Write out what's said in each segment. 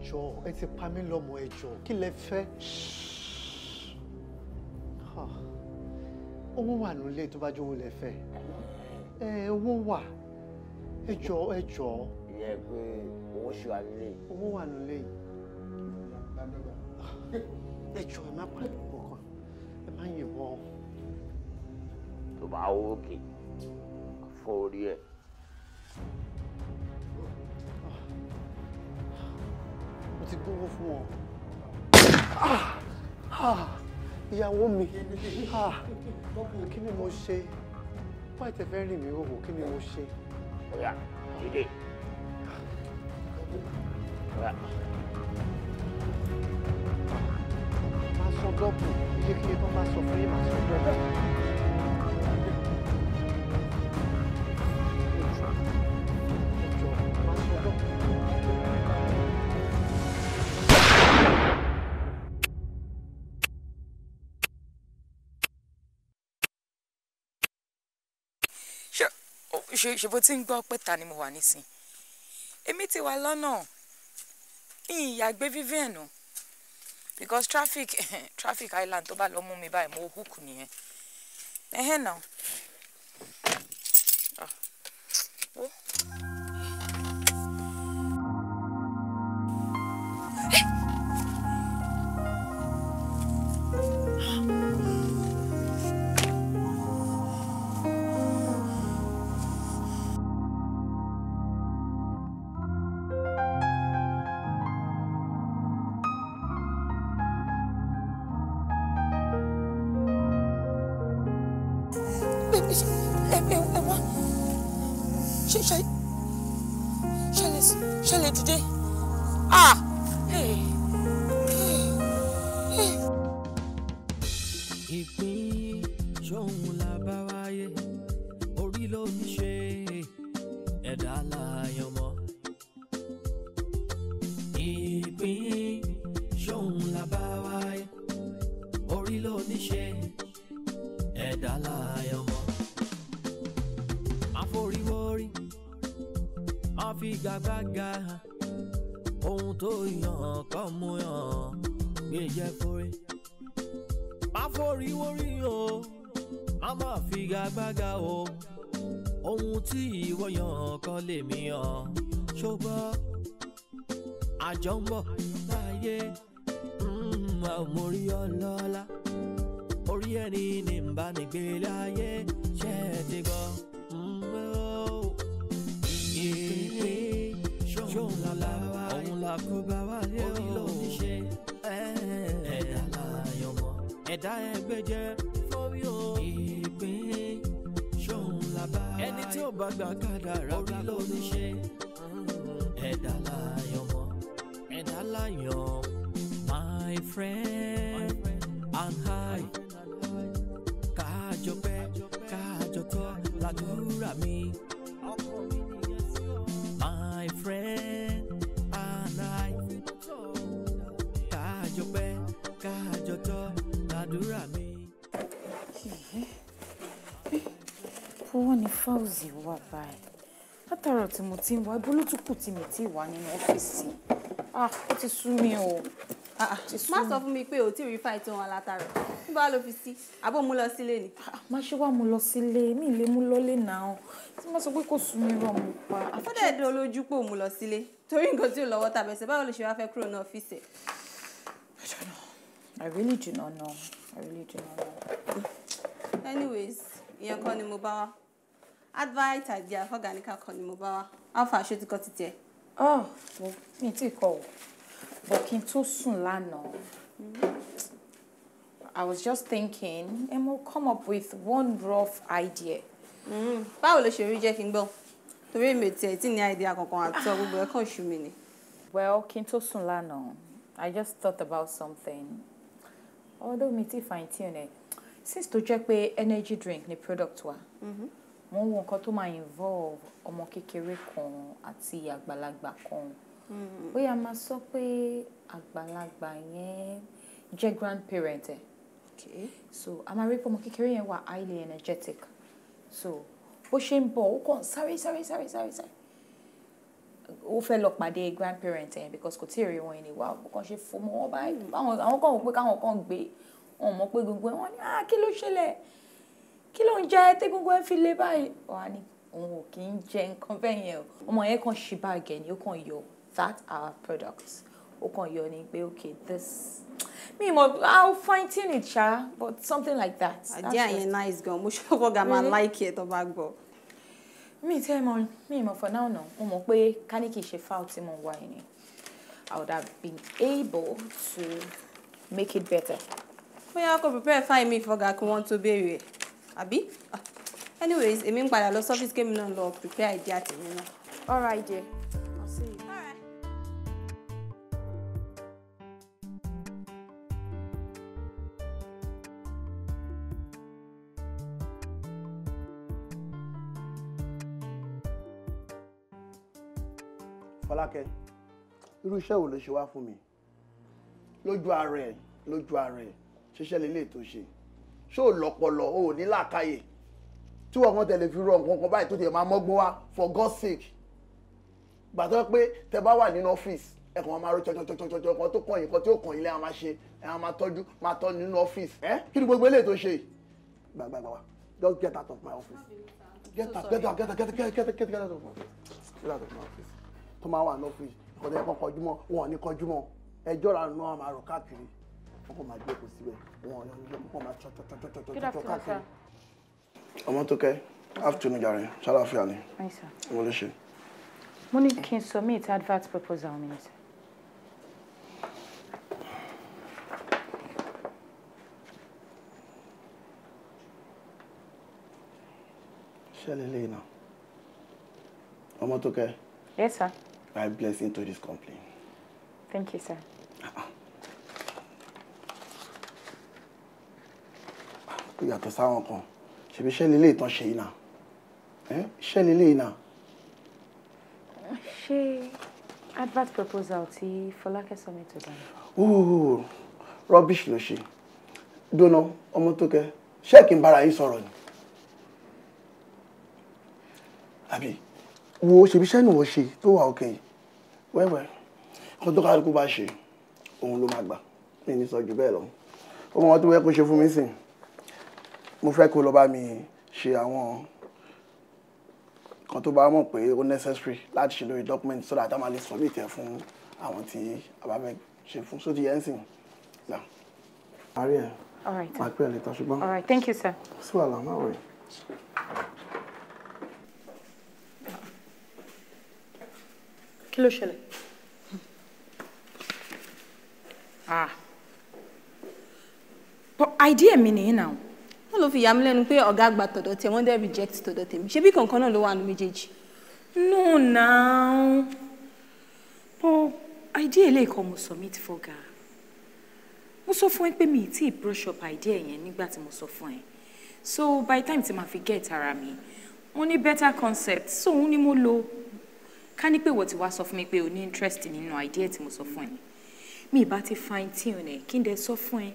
Jọ̀ọ́, ẹ ti pa mí lọ́mọ, ẹ jọ̀ọ́, kí lẹ fẹ́? Owó wà nílé tó bá jówó lẹ fẹ́. Ẹ owó wà. Ẹ jọ̀ọ́, ẹ jọ̀ọ́. Ìyẹn pé owó ṣì wà nílé. Owó wà nílé. Ẹ jọ̀ọ́, ẹ má pariwo kankan. Ẹ má yìnbọn. Tó bá wó òkè, fọ́ orí ẹ̀. Mo ti gbówó fún ọ. Ìyàwó mi, kí ni mo ṣe? Wáyé tẹ fẹ́ rìn mí òwò, kí ni mo ṣe? Oya, dìde. Oya. Máa sọ dọ́bù, iyekíye tó máa sọ fún yín máa sọ dọ́bù. Ẹ jọ̀ọ́, máa sọ dọ́bù. Ṣe bó ti ń gbọ́ pé ta ni mo wà nísìn, èmi ti wà lọ́nà ìyàgbé Vivian o, because traffic island tó bá lọ mú mi báyìí mo hook nìyẹn. Ẹ̀hẹ́n náà. Oh. Ṣe dìde. Ah! Hey! Hey! Ìpín ṣóhun la bá wáyé, orí ló ń ṣe ẹ̀dá láyọ̀ mọ́. Ìpín ṣóhun la bá wáyé, orí ló ń ṣe ẹ̀dá láyọ̀ mọ́. Àforíwórí, àfigagbága, ohun tó yàn kọ́ mú yàn gbé jẹ́ forí. Àforíwórí o, má má figagbága o, ohun tí ìwọ yàn kọ́ lèmi yàn. Ṣùgbọ́n àjọ ń bọ̀ láyé, mo rí ọlọ́lá, orí ẹni ní ń bá ní gbé láyé, ṣé ẹ ti gbọ́? Ìpín ṣóhun la òun la kó bá wálé o, orí ló ń ṣe ẹ̀dá láyọ̀ mọ́, ẹ̀dá ẹgbẹ́ jẹ́ fórí o. Ìpín ṣóhun la bá ẹni tí ó bá gbà kádàrá, orí ló ń ṣe ẹ̀dá láyọ̀ mọ́, ẹ̀dá láyọ̀. My friend and I, kájọ pẹ́ kájọ tọ́ làdúrà mi. My friend and I, kájọ pẹ́ kájọ tọ́ làdúrà mi. Fọwọ́ ni Fauzi wà báyìí. Látàárọ̀ tí mo ti ń wá, ibo ló tún kù tí mi ti wà nínú ọ́fíìsì. Ah, ó ti sú mi o. Má sọ fún mi pé o ti rí fáì tó wọn látàárọ̀. Níbo ló fi sí? Àbó mú lọ sílé ni. Má ṣe wá mú lọ sílé, mi lè mú lọlé náà. Tí má sọ pé kò sú mi rọ̀ mo pa. Ó dẹ̀ dán lójú pé ò mú lọ sílé. Torí nǹkan tí ò lọ́wọ́ tàbẹ̀sẹ̀, báwo ló ṣe wá fẹ́ kúrò ní ọ́fíìsì ẹ̀? I don't know. I really do not know. I really do not know. Anyways, ìyẹn kọ́ ni mo bá wá. Advice idea fọ́gàníkà kọ́ ni mo bá wá. Alpha, ṣé o ti kọ́ títí ẹ̀? Oh, mi ti kọ́ o. But kí n tó sùn lánàá, I was just thinking, and we'll come up with one rough idea. Báwo ló ṣe rí jẹ́ kí n gbọ́? Torí èmi tiẹ̀ tí ní idea kankan àti gbogbo ẹ̀ kàn ṣú mi ni. Well, kí n tó sùn lánàá, I just thought about something. Although mi ti fine tune it. Since tó jẹ́ pé energy drink ni product wa, mo ń wo nǹkan tó máa involve ọmọ kékeré kan àti àgbàlagbà kan. Bóyá máa sọ pé àgbàlagbà yẹn jẹ́ grandparent ẹ̀. So a máa rí pé ọmọ kékeré yẹn wà highly energetic. So bó ṣe ń bọ̀, ó kàn sáré sáré sáré sáré sáré. Ó fẹ́ lọ pàdé grandparent ẹ̀ because kò tí ì rí wọn ní wà ó kàn ṣe fún wọn báyìí. Àwọn kan wò pé káwọn kan gbé wọn mọ̀ pé gbogbo ẹ̀ wọ́n ní ah kí ló ṣẹlẹ̀? Kí ló ń jẹ tí gbogbo ẹ̀ fi le báyìí? Wà á ní òun ò kì í jẹ nǹkan bẹ́ẹ̀ yẹn o. Ọmọ yẹn kàn ṣí báàgì ẹ̀ ni ó kàn yọ that our product. Ó kàn yọ ni pé okay this mi mo I'll fine tune it ṣá, but something like that. Idea yẹn nice gan. Mo ṣe ọ̀gá máa like ẹ̀ tó bá gbọ́. Mi tẹ́ mọ̀ mi mọ̀ for now náà mo mọ̀ pé ká ní kì í ṣe file tí mo wà yìí ni I would have been able to make it better. Bóyá kò prepare file mi fọ́gà kí wọ́n tó béèrè ẹ̀ àbí? Anyways, èmi ń padà lọ sọ́fíìsì kémi náà lọ prepare idea tèmi náà. All right dear. I'll see you. All right. Fọlákẹ́, irú iṣẹ́ wo ló ṣe wá fún mi? Lójú ara ẹ̀, lójú ara ẹ̀, ṣiṣẹ́ lélẹ̀ tó ṣe. Ṣé ò lọ́pọlọ, o ò ní làákàyè? Tí wọ́n kan tẹ̀lé fi rọ nǹkan kan báyìí tó tiẹ̀ máa mọ́gbọ́n wá for God's sake. Gbàtọ́ pé tẹ bá wà nínú ọ́fíìsì, ẹ kàn máa ro tsọtsọtsọtsọ kan tó kàn yín kan tí ó kàn yín lẹ́yìn máa ṣe, ẹ máa tọ́jú, máa tọ́ nínú ọ́fíìsì. Ẹ́ kí ni gbogbo eléyìí tó ṣe yìí? Gbàgbàgbà, just get out of my office. Get out, get out, get out, get out, get out, get out of my office. Get out of my office. Tó máa wà ní ọ́fíìsì nǹkan tó yẹ kó kọjú mọ́ wọn ò ní kọjú mọ́ ẹjọ́ ra nù máa rò káàkiri wọn kò máa gbé kò síbẹ̀ wọn ò ní kó máa tsọ tsọ tsọ tsọ tsọ káàkiri. Ọmọ tó kẹ́ afternoon jàre ṣàlàáfíà ni mo lè ṣe. Mo ní kí n submit advert proposal mi ni sir. Ṣé lélẹ́yìn náà ọmọ tó kẹ́. Yes, sir. I bless into this company. Thank you, sir. Ó yàtọ̀ sáwọn kan. Ṣebí iṣẹ́ lélẹ́yìí tán ṣe yìí náà. Iṣẹ́ lélẹ́yìí náà. Ṣé advert proposal tí Fọlákẹ́ submit tó dáná? Ooo, rubbish ló ṣe. Dóná, ọmọ tó kẹ́, ṣé kí n bára yín sọ̀rọ̀ ni? Àbí? Wo ṣebí iṣẹ́ ni wọ́n ṣe tó wà òkè yìí wẹ́wẹ́ kan tó kálukú bá ṣe òun ló máa gbà mí ní sọ jù bẹ́ẹ̀ lọ ó mọ wọn tó wẹ́ kó ṣe fún mi sìn mo fẹ́ kó lọ bá mi ṣe àwọn kan tó bá mọ̀ pé ó necessary láti ṣe lórí document so that a máa lè submit ẹ̀ fún àwọn tí a bá fẹ́ ṣe fún sóti yẹn sìn gbà. Parí ẹ̀ máa pẹ́ ẹ̀ lẹ́tọ̀ ṣùgbọ́n. All right, thank you, sir. Sí wàhálà, má worry. Kí ló ṣẹlẹ̀? Ah. But idea mi nìyí náà. Wọ́n ló fi yà mí lẹ́nu pé ọ̀gá àgbà tọ̀dọ̀ tẹ̀ wọ́n dẹ̀ reject tọ̀dọ̀ tèmi. Ṣebí kankan náà ló wà nù méjèèjì? No now. But idea eléyìí kọ́ mo submit fọ́gà. Mo sọ fún ẹ pé mi ì tí ì brush up idea yẹn nígbà tí mo sọ fún ẹ. So by the time tí màá fi get ara mi, mo ní better concept, so òun ni mo lò. Ká ní pé ìwọ ti wá sọ fún mi pé o ní interest nínú idea tí mo sọ fún ẹ. Mi ìbá ti fine tune ẹ, kí n dẹ̀ sọ fún ẹ.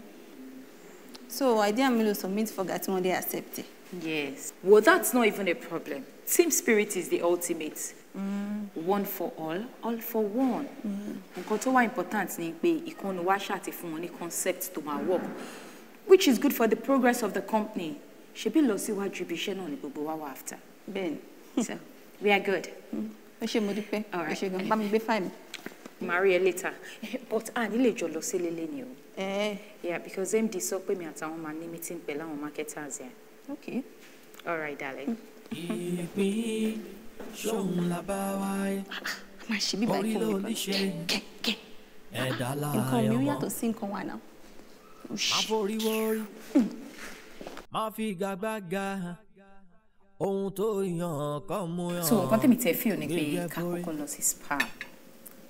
So idea mi ló submit fọ́gà tí wọ́n dẹ̀ accept ẹ. Yes. Well, that's not even a problem. Team spirit is the ultimate. One for all, all for one. Nǹkan tó wà important ni pé ìkànnì wa ṣáà ti fún wọn ní concept tó máa work, which is good for the progress of the company. Ṣebí lọ síwájú ibi iṣẹ́ náà ni gbogbo wa wà after. Bẹ́ẹ̀ni. So, we are good. Ó ṣé mo dúpẹ́. All right. Ó ṣé gan. Bá mi gbé fáìmù. Màá rí ẹ later. But a ní lè jọ lọ sí lélẹ̀ ni o. Eh. Yeah, because MD sọ pé mi àtàwọn máa ní meeting pẹ̀lú àwọn marketers yẹn. Okay. All right, darling. Ìpín ṣóun la bá wáyé. A máa ṣe bíbá Orí ìfún ló mi ní ṣe. Kẹ̀kẹ́. Ẹ̀dá Nǹkan mi láyọ̀ ó mọ́. yàtọ̀ sí nǹkan wa náà. Má forí wórí. Má fi gagbága. Ohun tó yàn kọ́ mú yàn. So nǹkan tèmi tẹ̀ feel ni pé Gbégbé ká forí. kọ́kọ́ lọ sí spa,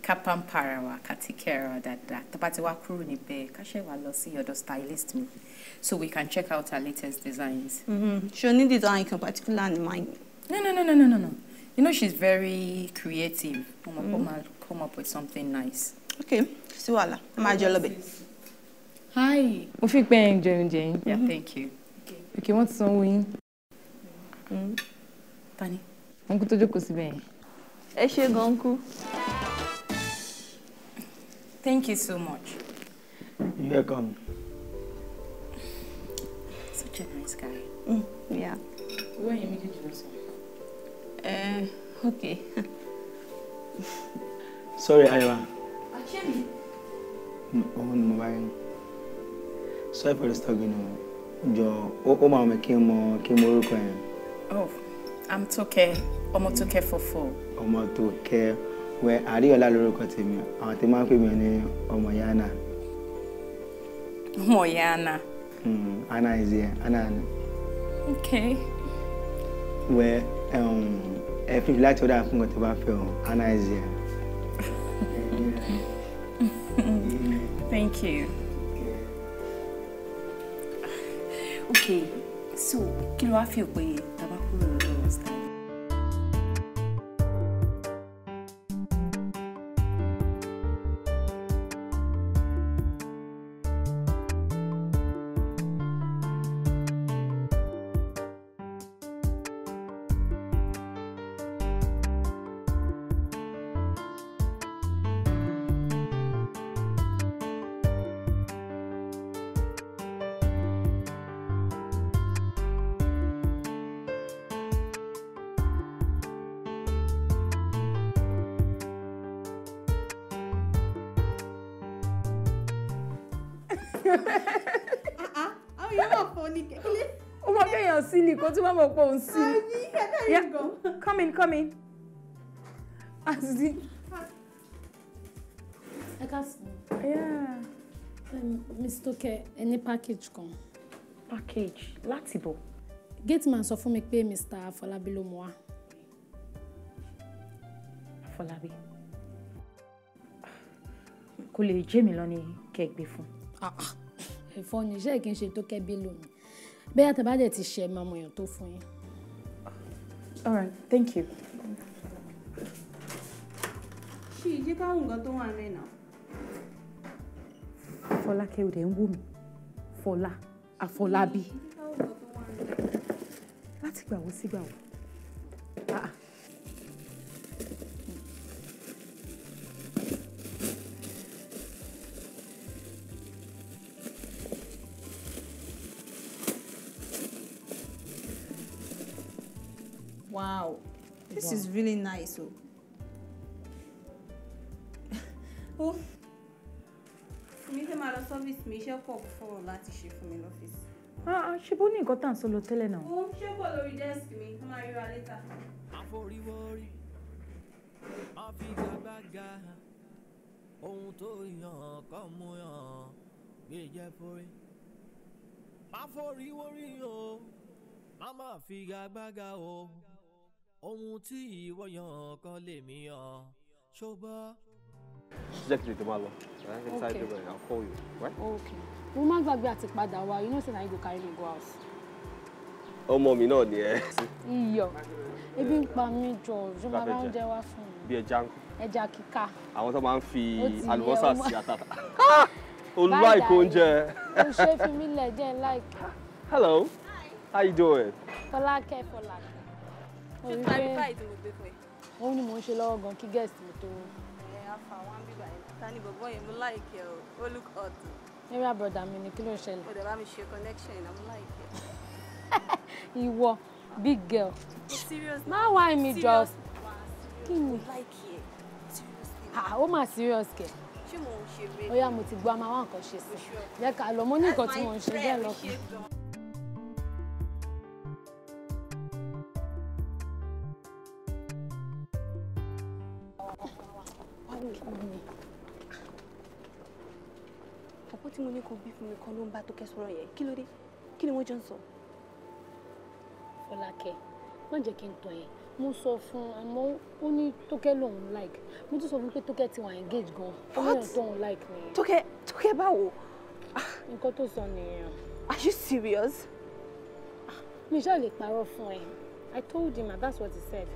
ká pamper ara wa, ká take care ara wa dáadáa. Tá bá ti wá kúrò níbẹ̀, ká ṣẹ̀ wá lọ sí ọ̀dọ̀ stylist mi so we can check out her latest designs. Ṣé o ní design kan particular ní mind? No, no, no, no, no, no, no. You know she's very creative. Mo mọ̀ pé ó máa come up with something nice. Okay, sí wàhálà. A máa jẹ lọ́bẹ̀. Hi. Mo fi pé ẹ̀ ń jẹ oúnjẹ yín. Yeah, thank you. Okay, wọ́n ti sanwó yín. Tani? Wọ́n kú tó jókòó síbẹ̀ yẹn. Ẹ ṣé gan kú. Thank you so much. You're welcome. Such a nice guy. Yeah. Where you meet you? Okay. Sorry, Aywa. Actually. Oh, no, bye. Sorry for disturbing you. Jọ̀ọ́, ó máa mọ̀ kí n mọ orúkọ yẹn. Oh, I'm Toke. Ọmọ Toke Fofo. Ọmọ Toke. Wẹ́ Àríyọ̀lá lórúkọ tèmi. Àwọn tí máa ń pè mí ní ọmọ Yana. Ọmọ Yana. Anna is here. Anna. Okay. Wẹ́ ẹ fi láti ọ̀dà fún nǹkan tó bá fẹ́ o. Anna is here. Thank you. Okay, so kí ló wá fi pé tá bá kúrò lọ́dọ̀ Stanley? Ó mọ̀ kéèyàn sílì kó tún má mọ̀ pé òun sílì. Come in, come in. Ẹ káàsán. Yeah. Miss Toke, ẹ ní package kan. Package láti bọ̀. Gateman sọ fún mi pé Mr. Afọlábí ló mú wá. Afọlábí. Kò lè jẹ́ mi lọ ní kẹ́gbẹ́ fún. Ẹ̀fọ́ ni iṣẹ́ kì í ṣe Toke Bello ni. Bẹ́ẹ̀ àtàbàdẹ̀ ti ṣe máa mọ èèyàn tó fún yín. All right, thank you. Ṣé ìjẹ́ káwọn nǹkan tó wà ní náà? Fọlákẹ́ ò dẹ̀ ń wò mí. Fọlá Àfọlábí. Láti gbà wo sígbà wo? Ah. Wow, this is really nice. Oh, oh. Mi fẹ́ máa lọ sọ́fíìsì mi, iṣẹ́ pọ̀ fún láti ṣe fún mi lọ́fíìsì. Ah, ṣe bó ní nǹkan tá à ń sọ lọ tẹ́lẹ̀ náà. Ó ṣé pọ̀ lórí dẹ́sìkì mi, a máa ríra létà. Àforíwórí, àfigagbága, ohun tó yàn kọ́ mú yàn, gbé jẹ́ forí. Àforíwórí o, má má figagbága o, ohun tí ìwọ yàn kọ́ lèmi yàn, ṣùgbọ́n. Jẹ́ kí n tètè máa lọ. Okay. I'll call you, right? Okay. Mo má gbàgbé àti padà wá, you know say na you go carry me go house. Ọmọ mi náà ni ẹ. Iyọ̀, ebi ń pa mí jọ, ṣó máa bá oúnjẹ wá fún mi. Bí ẹja ń kú. Ẹja kíkà. Àwọn tó máa ń fi àlùbọ́sà sí àtàtà. O Ó like oúnjẹ. O ṣe fi mí lẹ̀ jẹ́ like. Hello. Hi. How you doing? Fọlákẹ́ Fọlákẹ́. Ṣé clarify tí mo gbé fún ẹ? Òun ni mò ń ṣe lọ́wọ́ gan kí guest mi tó. Tani bọ̀bọ̀ yẹn mo like ẹ o, ó look hot. Area brother mi ni kí ló ń ṣẹlẹ̀? Ó dẹ̀ bá mi ṣe connection, I'm like ẹ. Ìwọ, big girl. Serious. Má wá mi jọ. Kí ni? Mo like ẹ, seriously. Ah, ó mà serious kẹ̀. Ṣé mo ń ṣe rẹ? Ó yá mo ti gbọ́, a máa wá nǹkan ṣe sí. Jẹ́ ká lọ, mo ní nǹkan tí mo ń ṣe jẹ́ lọ. Ọ̀pọ̀ tí mo ní kò bí fún mi kan ló ń bá Tókẹ́ sọ̀rọ̀ yẹn. Kí ló dé? Kí ni wọ́n jọ ń sọ? Fọlákẹ́, má jẹ́ kí n tàn ẹ́. Mo sọ fún un àmọ́ ó ní Tókẹ́ lòun like. Mo tún sọ fún un pé Tókẹ́ ti wà engage gan. Ó ní ọ̀n tóun like nìyẹn. Tókẹ́, Tókẹ́ báwo? Nǹkan tó sọ nìyẹn. Are you serious? Mi ṣáà lè parọ́ fún ẹ. I told him and that's what he said.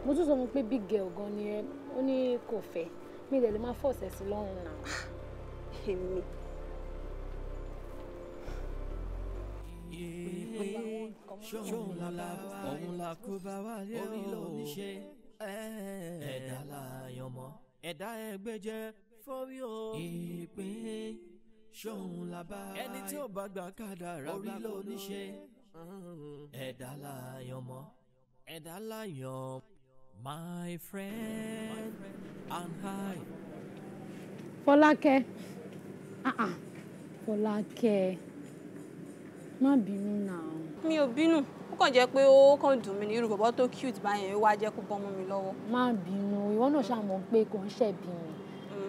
Mo tún sọ fún un pé big girl gan ni ẹ. Ó ní kò fẹ́. Mi lè máa force ẹ̀ sí lọ́rùn náà. Èmi. Ṣóun la òun la kó bá wálé orí ló ní ṣe. Ẹ̀dá láyàn mọ́, ẹ̀dá ẹgbẹ́ jẹ́ fórí o. Ìpín ṣóun la bá. Ẹni tí ó bá gbà kádàrá orí ló ní ṣe. Ẹ̀dá láyàn mọ́, ẹ̀dá láyàn. My friend and I. Fọlákẹ́, ah ah, Fọlákẹ́, má bínú náà. Mi ò bínú, ó kàn jẹ́ pé ó kàn dùn mí ní irú bọ̀bọ̀ tó cute báyẹn, ó wá jẹ́ kó bọ́ mọ́ mi lọ́wọ́. Má bínú, ìwọ náà ṣàmọ̀ pé kò ń ṣẹ̀bi mi.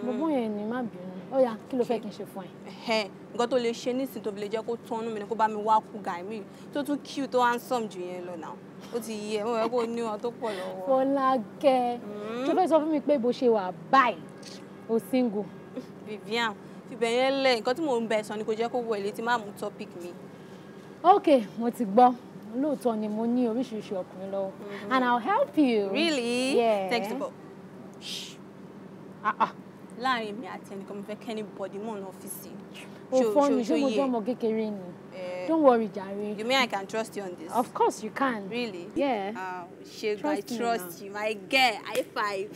Gbogbo yẹn ni má bínú. Ó yá, kí ló fẹ́ kí n ṣe fún ẹ? Nǹkan tó lè ṣe nísìnyí tó fi lè jẹ́ kó tọ́nú mi ni kó bá mi wá kú gàí mi tó tún cute tó handsome jù yẹn lọ náà. Ó ti yẹ, mo fẹ́ kó ní wọn tó pọ̀ lọ́wọ́. Fọlákẹ́, tó fẹ́ sọ fún mi pé bó ṣe wà báyìí, o single. Vivian, fìbẹ̀ yẹn lẹ̀, nǹkan tí mò ń bẹ sọ ni kò jẹ́ kó wọ ilé tí má mú topic mi. Ok, mo ti gbọ́. Lóòótọ́ ni mo ní oríṣiríṣi ọkùnrin lọ́wọ́. And I'll help you. Really? Yeah. Thanks, but láàrin mi àti ẹnìkan mo fẹ́ kẹ́ni bọ̀dì mọ̀ ní ọ́fíìsì. O fọ́ mi, ṣé mo jẹ́ ọmọ kékeré ni? Don't worry, jàre. You mean I can trust you on this? Of course you can. Really? Yeah. Ṣègùn, I trust you. My girl, high five.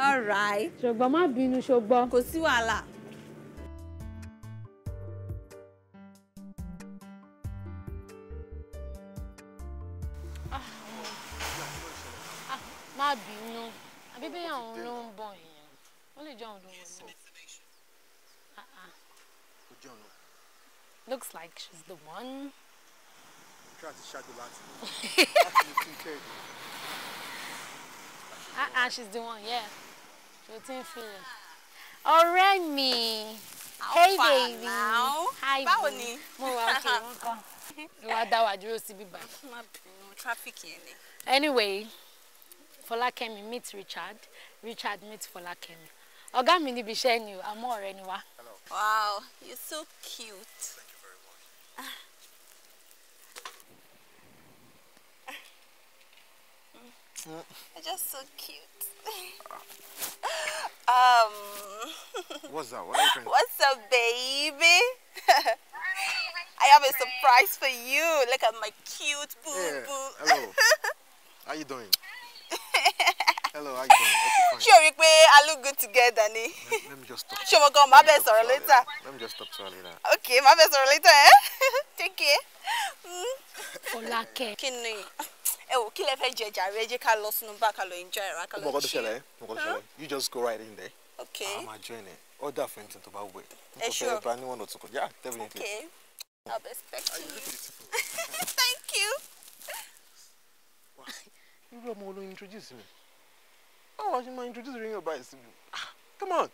All right. Ṣùgbọ́n má bínú, ṣùgbọ́n. Kò sí wàhálà. Má bínú, àbí bẹ́ẹ̀ àwọn ló ń bọ̀ yẹn, ó lè jẹ́ òun ló wọlé. Looks like she's the one. Try to shadow láti. She's the one, yeah. Ṣo ti ń feel it? Ọ̀rẹ́ mi. Hey baby. Hi. Báwo ni? Mo wà okay, wọ́n kọ́. Ìwà dá wa dúró síbí báyìí. Má bínú, traffic yẹn ni. Anyway, Fọlákẹ́mi meet Richard, Richard meet Fọlákẹ́mi. Ọ̀gá mi níbi iṣẹ́ ni o, àmọ́ ọ̀rẹ́ ni wá. Wow, you're so cute. Thank you very much. You're just so cute. What's that? What are you trying to... What's up, baby? I have a surprise for you. Look at my cute boo boo. Hello. How you doing? Hello, how you doing? Okay, fine. Ṣé o rí pé I look good together ni? Let me just talk. Ṣé o mọ̀ gan, màá bẹ̀ sọ̀rọ̀ later. Let me just talk to her later. Okay, màá bẹ̀ sọ̀rọ̀ later, eh? Take care. Fọlákẹ́. Kí ni? Ẹ wò, kí lẹ fẹ́ jẹ jàre? Ẹ jẹ́ ká lọ sínú bar, ká lọ enjoy ara, ká lọ chill. You just go right in there. Okay. I'm a join it. Order for anything to buy with. Ẹ sure? Brand new one or two. Yeah, definitely. Okay. I'll be expecting you. Thank you. Irú ọmọ wo ló introduce mi? Báwo la ṣe máa introduce rí yàn báyìí sí mi? Come on.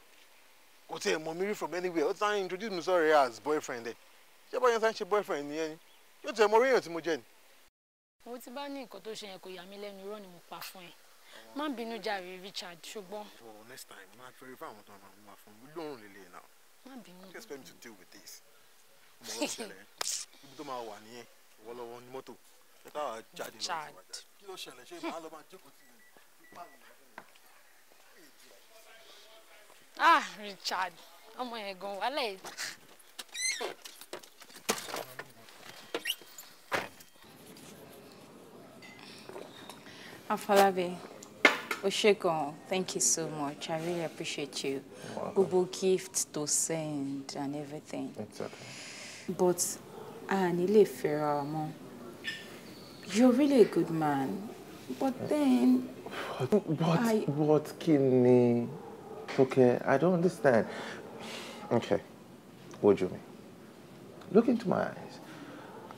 Kò tiẹ̀ mọ̀ mi rí from anywhere. Ó ti sáà introduce mi sọ̀rọ̀ as boyfriend ẹ̀. Ṣé báyọ̀ sáà ń ṣe boyfriend nìyẹn ni? Yóò tiẹ̀ mọ orí èèyàn tí mo jẹ́ ni. Mo ti bá ní nǹkan tó ṣe yẹn kò yà mí lẹ́nu, irọ́ ni mo pa fún ẹ. Má bínú jàre Richard, ṣùgbọ́n. Well, next time, máa verify àwọn tó máa máa fún mi lóòrùn lélẹ̀ náà. Má bínú. You expect me to deal with this? Mo lọ ṣẹlẹ̀. Ibi tó máa wà nìyẹn, ìwọ lọ́wọ́ ní mọ́tò. Ṣé káwa jáde lọ? Kí ló ṣẹlẹ̀? Ṣé màá lọ máa jókòó tì mí? Ah, Richard, ọmọ yẹn gan wàhálà ẹ̀. Afolabi, Osegun, thank you so much. I really appreciate you. Gbogbo gift to send and everything. It's okay. But a ní lè fẹ́ra wa mọ́. You're really a good man. But then... What kí ni? Okay, I don't understand. Okay, wojú mi. Look into my eyes.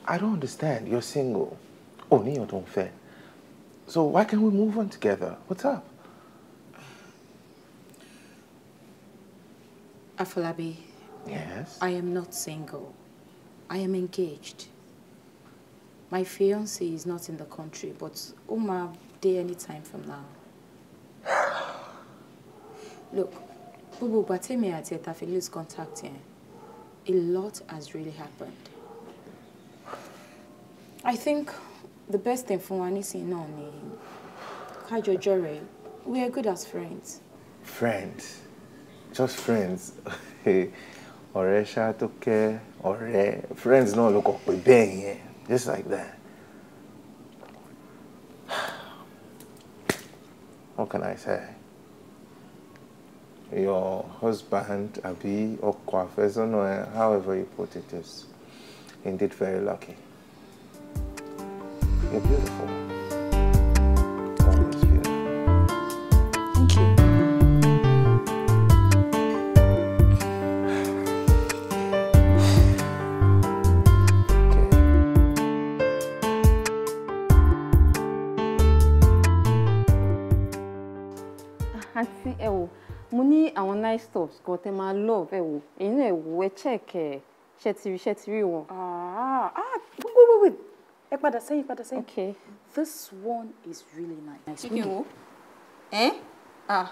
I don't understand. You're single. Oh, ní tó ń fẹ́. So why can't we move on together? What's up? Afolabi. Yes? I am not single. I am engaged. My fiancé is not in the country, but Uma day anytime from now. Look, Bubu Batemi àti ẹ̀ ta fi lose contact here. A lot has really happened. I think the best thing fún wa nísìnyí náà ni ká jọ jọ̀rẹ́. We are good as friends. Friends? Just friends. Ọ̀rẹ́ ṣá tó kẹ́, ọ̀rẹ́. Friends náà ló kọ̀ pé bẹ́ẹ̀ yẹn. Just like that. What can I say? Your husband, Abi, ọkọ àfẹ́sọ́nà ẹ, however you put it, is indeed very lucky. You're beautiful. Always beautiful. Thank you. Okay. Àǹtí, ẹ wò, mo ní àwọn nice tops kan tẹ máa love. Ẹ wò, èyí náà, ẹ wò, ẹ check ẹ. Ṣe ti rí wọn? Ah, ah, wait, wait, wait. Ẹ padà sẹ́yìn, padà sẹ́yìn. Okay. This one is really nice. Ṣé kí n wò ẹ́? Ah,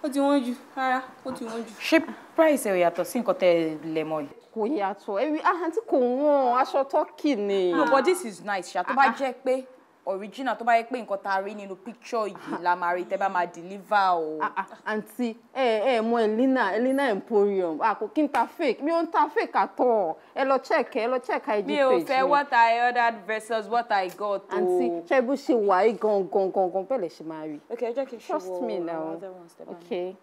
ó ti wọ́n jù rárá, ó ti wọ́n jù. Ṣé price ẹ̀ ò yàtọ̀ sí nǹkan tẹ́ ẹ lẹ̀ mọ́ yìí? Kò yàtọ̀. Ẹ rí, ah, àǹtí, kò wọ́n, aṣọ Turkey ni. No, but this is nice ṣá. Tó bá jẹ́ pé original, tó bá yẹ pé nǹkan tá a rí nínú picture yìí la máa rí tẹ́ bá máa deliver o. Ah, ah, àǹtí, ẹ mọ Elina Emporium. Ah, kò kí n ta fake, mi ò ń ta fake at all. Ẹ lọ check, ẹ lọ check IG Mi ò page fẹ́ mi. what I ordered versus what I got o. Àǹtí, ṣé bó ṣe wà yìí gan gan gan gan bẹ́ẹ̀ lẹ ṣe máa rí. Okay, ẹ jẹ́ kí n ṣe Trust wo me now. other ones tẹ́ bá ní. Okay,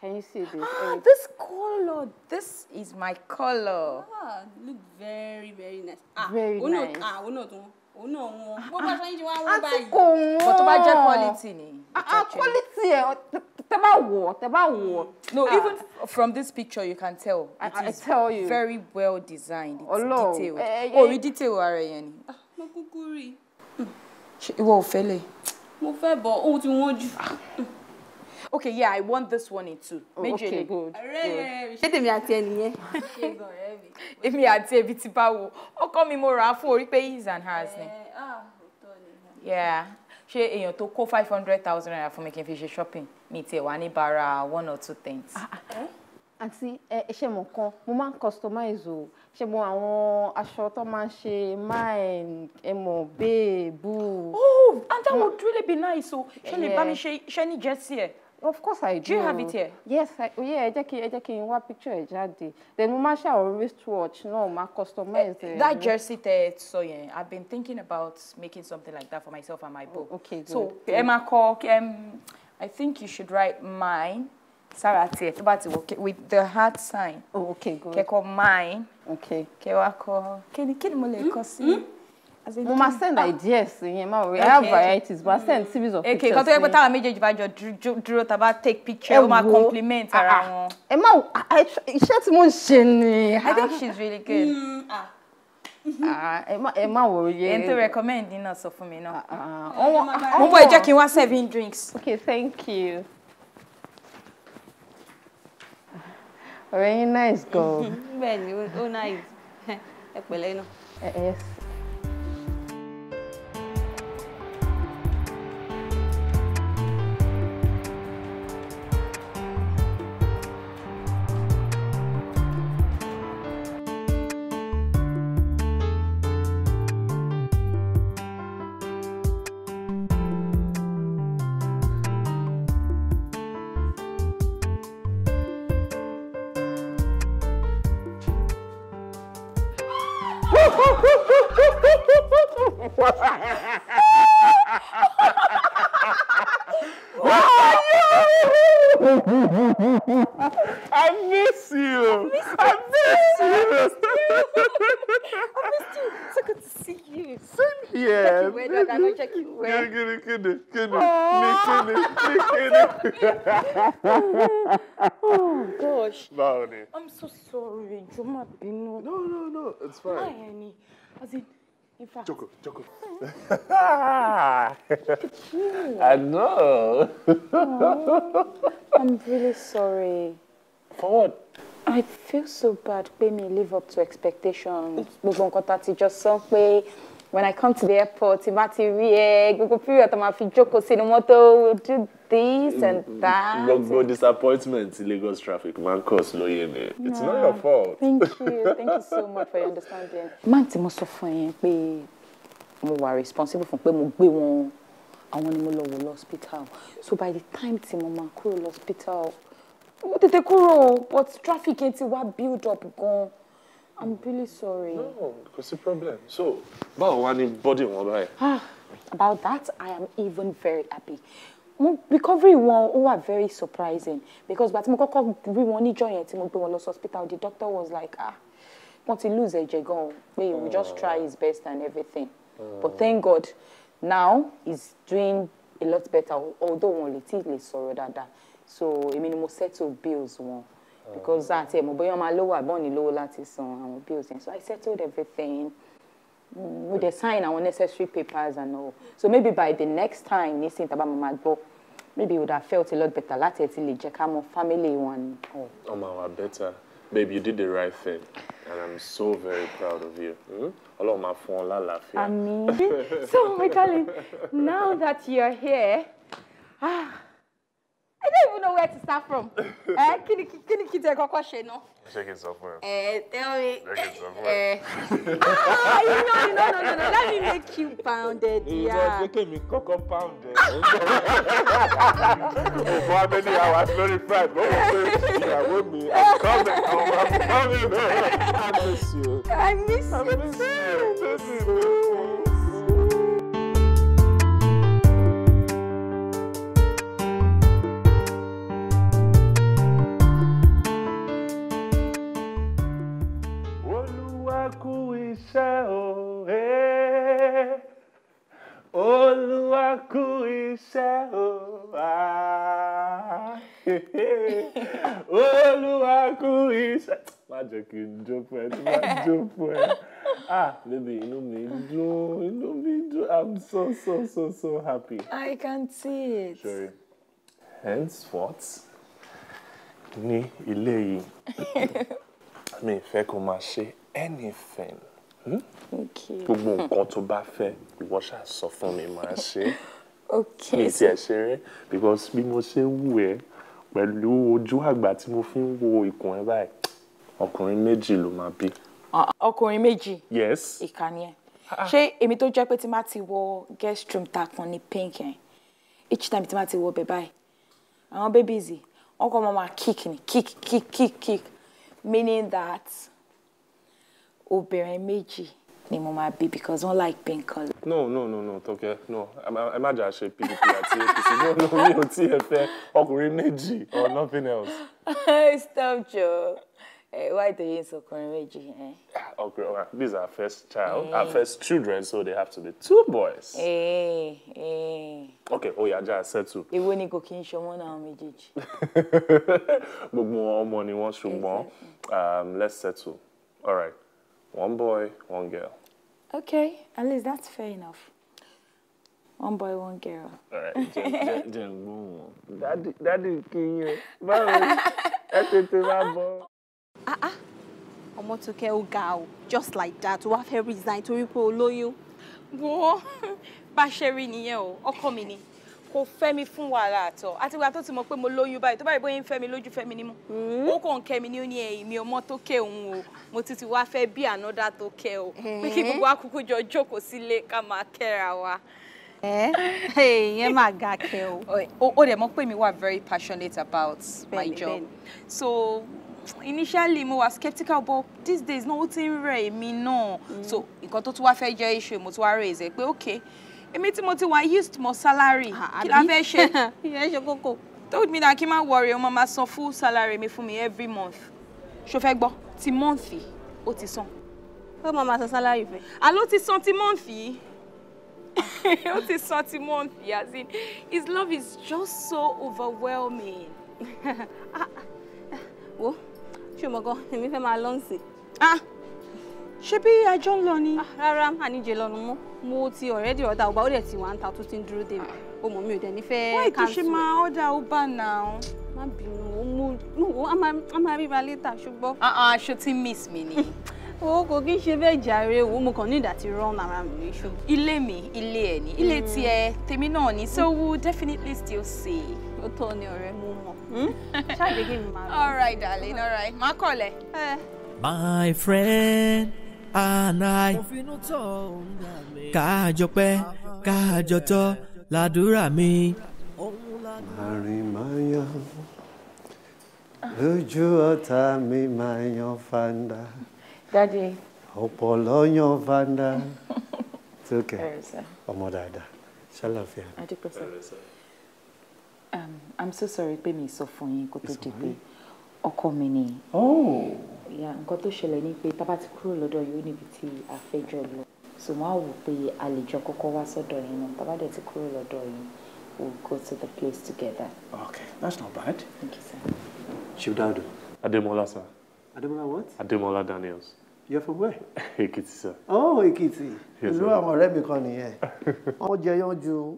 can you see this? Ah, this color, this is my color. Ah, look very very nice. Ah, Very òun náà nice. Ah, òun náà tún, òun náà wọ́n. Gbogbo aṣọ yín ti wá wọ́n Àǹtí, báyìí. kò wọ́n. But tó bá jẹ́ quality ni. Ah, ah, quality ẹ, tẹ bá wọ̀, tẹ bá wọ̀. No, Ah. even from this picture you can tell. It I is tell you. very well designed. It's Ọlọ́run, detailed. eh, O rí detail ara yẹn ni. Mo kúkú rí i. Ṣé ìwọ ò fẹ́ lè? Mo fẹ́ bọ̀, ó ti wọ́n jù. Okay, yeah, I want this one in two. Oh, Méjì okay, lè. good. Ọ̀rẹ́ mi. Ṣé tèmi àti ẹ nìyẹn? Ṣé gan, ọ̀rẹ́ mi? Èmi àti ẹbí ti bá wo. Ọkọ mi mo rà á fún orí pé his and hers ni. Ẹ, ah, òótọ́ ni. Yeah. Ṣé èèyàn tó kó ₦500,000 fún mi kí n fi ṣe shopping? Mi tiẹ̀ wá ní bara one or two things. Àǹtí, ẹ ṣe mọ̀ kan, mo máa ń customize o. Ṣe mọ àwọn aṣọ tó máa ń ṣe mine, ẹ mọ̀, babe, boo. Oh, and that would really be nice o. Ṣé lè bá mi Yeah. ṣe ṣe ní jersey ẹ̀? Of course I do. Do you have it here? Yes, oh yeah, ẹ jẹ́ kí n wá picture ẹ̀ jáde. Then mo máa ṣe àwọn wristwatch náà, máa customize ẹ̀. That jersey tẹ́ ẹ sọ yẹn, I've been thinking about making something like that for myself and my beau. Okay, good. So, ẹ máa kọ, I think you should write mine, sára tiẹ̀ tó bá ti wọ̀ with the heart sign. Oh, okay, good. Kẹ́kọ̀ọ́ mine. Okay. Kẹ́ wá kọ, kí ni mo lè kọ sí? As in, Mo máa send ideas sí yẹn, má worry. I have varieties, but I send series of Okay, pictures. nǹkan tó yẹ pé sí. táwọn méjèèjì bá jọ dúró tá a bá take picture, Ẹ ó máa wo, compliment ara ah, ah. wọn. Ẹ má iṣẹ́ tí mo ń ṣe ni. I think she's really good. Ah, Ah, ẹ má worry. Ẹni tó recommend náà sọ fún mi náà. Ah, Mo ń bọ̀, ẹ jẹ́ kí n wá serving drinks. Okay, thank you. Ọ̀rẹ́ yín nice gan. Bẹ́ẹ̀ ni, ó nice. Ẹ pẹ̀lẹ́ náà. Yes. I miss you. I miss you. I missed you. So good to see you. Same here. Check you well, Dada. Check you well. Good, good, good, good. Me, me, Oh gosh. Báwo ni? I'm so sorry. Jọ̀ọ́ má bínú. No, it's fine. Báyẹn ni. As in, in fact. Jókòó, jókòó. Look at you. I know. I'm really sorry. For what? I feel so bad pé mi live up to expectations. Gbogbo nǹkan tá a ti jọ sọ pé when I come to the airport, tí bá ti rí ẹ, gbogbo period tó máa fi jókòó sínú mọ́tò, we'll do this and that. Gbogbo disappointment tí Lagos traffic man cause ló yé mi. It's not your fault. Thank you. Thank you so much for your understanding. Man tí mo sọ fún yín pé mo wà responsible fún, pé mo gbé wọn, àwọn ni mo lọ wò lọ hospital. So by the time tí mo máa kúrò lọ hospital, mo tètè kúrò, but traffic yẹn ti wá build up gan. I'm really sorry. No, kò sí problem. So, báwo wá ní body wọn báyìí? Ah, about that, I am even very happy. Mo recovery wọn ó wà very surprising because gbà tí mo kọ́kọ́ rí wọn níjọ́ yẹn tí mo gbé wọn lọ sí hospital, the doctor was like, ah, wọ́n ti lose ẹ̀jẹ̀ gan o, pé he will just try his best and everything. But thank God, now he's doing a lot better, although wọn lè tí lè sọ̀rọ̀ dáadáa. So, èmi ni mo settle bills wọn because àti ẹ̀ mọ̀ bóyá wọ́n máa lówó àbọ̀n ní lówó láti san àwọn bills yẹn. So I settled everything. We dey sign our necessary papers and all. So maybe by the next time, nísìnyí tá bá máa gbọ́, maybe you would have felt a lot better láti ẹ̀ ti lè jẹ́ ká mọ family wọn. Ọmọ àwa better. Babe, you did the right thing and I'm so very proud of you. Ọlọ́run máa fún ọ lálàáfíà. Àmín. So, my darling, now that you're here, ah, I don't even know where to start from. Kí ni kí tẹ kọ́kọ́ ṣe náà? Ṣé kí n sọ fún ẹ? Tell me. Ṣé kí n sọ fún ẹ? Ah, you know, no. Let me make you pounded, yeah. Ìjọ jẹ́ kí mi kọ́kọ́ pound ẹ̀. Òfò abẹ́ni hours lórí fried. Mo mọ̀ pé ìyàwó mi, I'm coming, I'm coming. I miss you. I miss you too. Iṣẹ́ o, eh. Olúwa kú iṣẹ́ o, ah. Olúwa kú iṣẹ́. Má jẹ́ kí n jó fún ẹ, tí má jó fún ẹ. Ah, baby, inú mi dùn, inú mi dùn. I'm so, so, so, so happy. I can see it. Sorry. Henceforth, ní ilé yìí, mi fẹ́ kó máa ṣe anything. Okay. Gbogbo nǹkan tó bá fẹ́, ìwọ ṣáà sọ fún mi, màá ṣe. Okay. Mi tiẹ̀ ṣeré because bí mo ṣe ń wù ẹ́ pẹ̀lú ojú àgbà tí mo fi ń wo ikùn ẹ báyìí, ọkùnrin méjì ló máa bí. Ọkùnrin méjì? Yes. Ìkànnì ẹ̀. Ṣé èmi tó jẹ́ pé tí má ti wọ guest room ta kan ní pink yẹn, each time tí má ti wọ bẹ̀ báyìí, àwọn babies yìí, wọ́n kọ́ máa kick ni, kick, kick, kick, kick, meaning that obìnrin méjì ni mo máa bí because wọ́n like pink colour. No, no, no, no, Tókẹ́, no, ẹ má jà ṣe PDP àti APC. No, no, mi ò tí ẹ fẹ́ ọkùnrin méjì or nothing else. Stop, Joe. Why do you say ọkùnrin méjì? Okay, all right. This is our first child, our first children, so they have to be two boys. Okay, oh yeah, just settle. Èwo ni kò kí n ṣọmọ náà méjèèjì? Gbogbo ọmọ ni wọ́n ṣùgbọ́n let's settle. All right. One boy, one girl. Okay, at least that's fair enough. One boy, one girl. All right, Daddy, Daddy, kí yín. Báwo ẹ tètè máa bọ̀. Ah ah, ọmọ Tókẹ́ ó ga o, just like that, ó wá fẹ́ resign torí pé o lóyún. Wo bá ṣe rí nìyẹn o, ọkọ mi ni. Kò fẹ́ mi fún wàhálà àtọ̀. Àtìgbà tó ti mọ̀ pé mo lóyún báyìí, tó báyìí bóyá ń fẹ́ mi lójú fẹ́ mi nímú. Ó kàn ń kẹ́ mi ní ó ní ẹ̀yìn mi ọmọ Tókẹ́ òun o. Mo ti wá fẹ́ bí another Tókẹ́ o. Pé kí gbogbo akúkú jọ jókòó sílé ká máa kẹ́ra wa. Ìyẹn máa ga kẹ́ o. Ó dẹ̀ mọ̀ pé mi wà very passionate about my job. So initially mo wà skeptical, but these days no, ó ti ń rẹ̀ èmi náà. So nǹkan tó tún wá fẹ́ jẹ́ issue mo tún wá raise ẹ pé okay, èmi tí mo ti wà used mọ́ salary, kí la fẹ́ ṣe? Ìyẹn ṣe kókó. Told me that kí n má worry, ó máa san full salary mi fún mi every month. Ṣo fẹ́ gbọ́? Ti month ó ti san. Ó máa san salary fẹ́. Àló ti san ti month yìí. Ó ti san ti month yìí, as in his love is just so overwhelming. Wo, ṣé o mọ̀ gan, èmi fẹ́ máa lọ sí. Ah, ṣé bí àjọ ń lọ ni? Rárá, àníjẹ lọ́nu mọ́. Mo ti already order Uber, ó dẹ̀ ti wà ń ta tó ti ń dúró dè mí. O mọ̀ mi ò dẹ̀ ní fẹ́ Why tó cancel. ṣe máa order Uber now? Má bínú, mo a máa ríra later ṣùgbọ́n. Ah ah, ṣo ti miss mi ni? O kò kí n ṣe bẹ́ẹ̀ jàre, wo mo kàn ní ìdá ti run ara mi ní ṣùgbọ́n. Ilé mi, ilé ẹ̀ ni, ilé tiẹ̀, tèmi náà ni, so we will definitely still see. Ó tọ́ ni ọ̀rẹ́ mo mọ̀. Ṣáà jẹ́ kí n máa lọ. All right, darling, all right. Má kọ̀lẹ̀. My friend and I, káàjọ pẹ́, káàjọ tọ́, làdúrà mi. Àrìn máa yan lójú ọ̀tá mi máa yan fanda. Daddy. Ọ̀pọ̀lọ́ yan fanda. Tókẹ́, Ẹ̀rẹ̀ sir. ọmọ dáadáa, ṣàlàfíà. Adúpẹ́ sir. I'm so sorry pé mi sọ fún yín kó tó di pé ọkọ mi ni. Oh. Yeah, nǹkan tó ṣẹlẹ̀ ni pé tá bá ti kúrò lọ́dọ̀ yìí ó níbi tí a fẹ́ jọ lọ. So mo á wò pé a lè jọ kọ́kọ́ wá sọ́dọ̀ yín náà. Tá bá dẹ̀ ti kúrò lọ́dọ̀ yín, we'll go to the place together. Okay, that's not bad. Thank you, sir. Chief Daudu. Ademola, sir. Ademola what? Ademola Daniels. You're from where? Ekiti, sir. Oh, Ekiti. Yes, Ìlú sir. àwọn ọ̀rẹ́ mi kan nìyẹn. Wọ́n jẹ yán ju.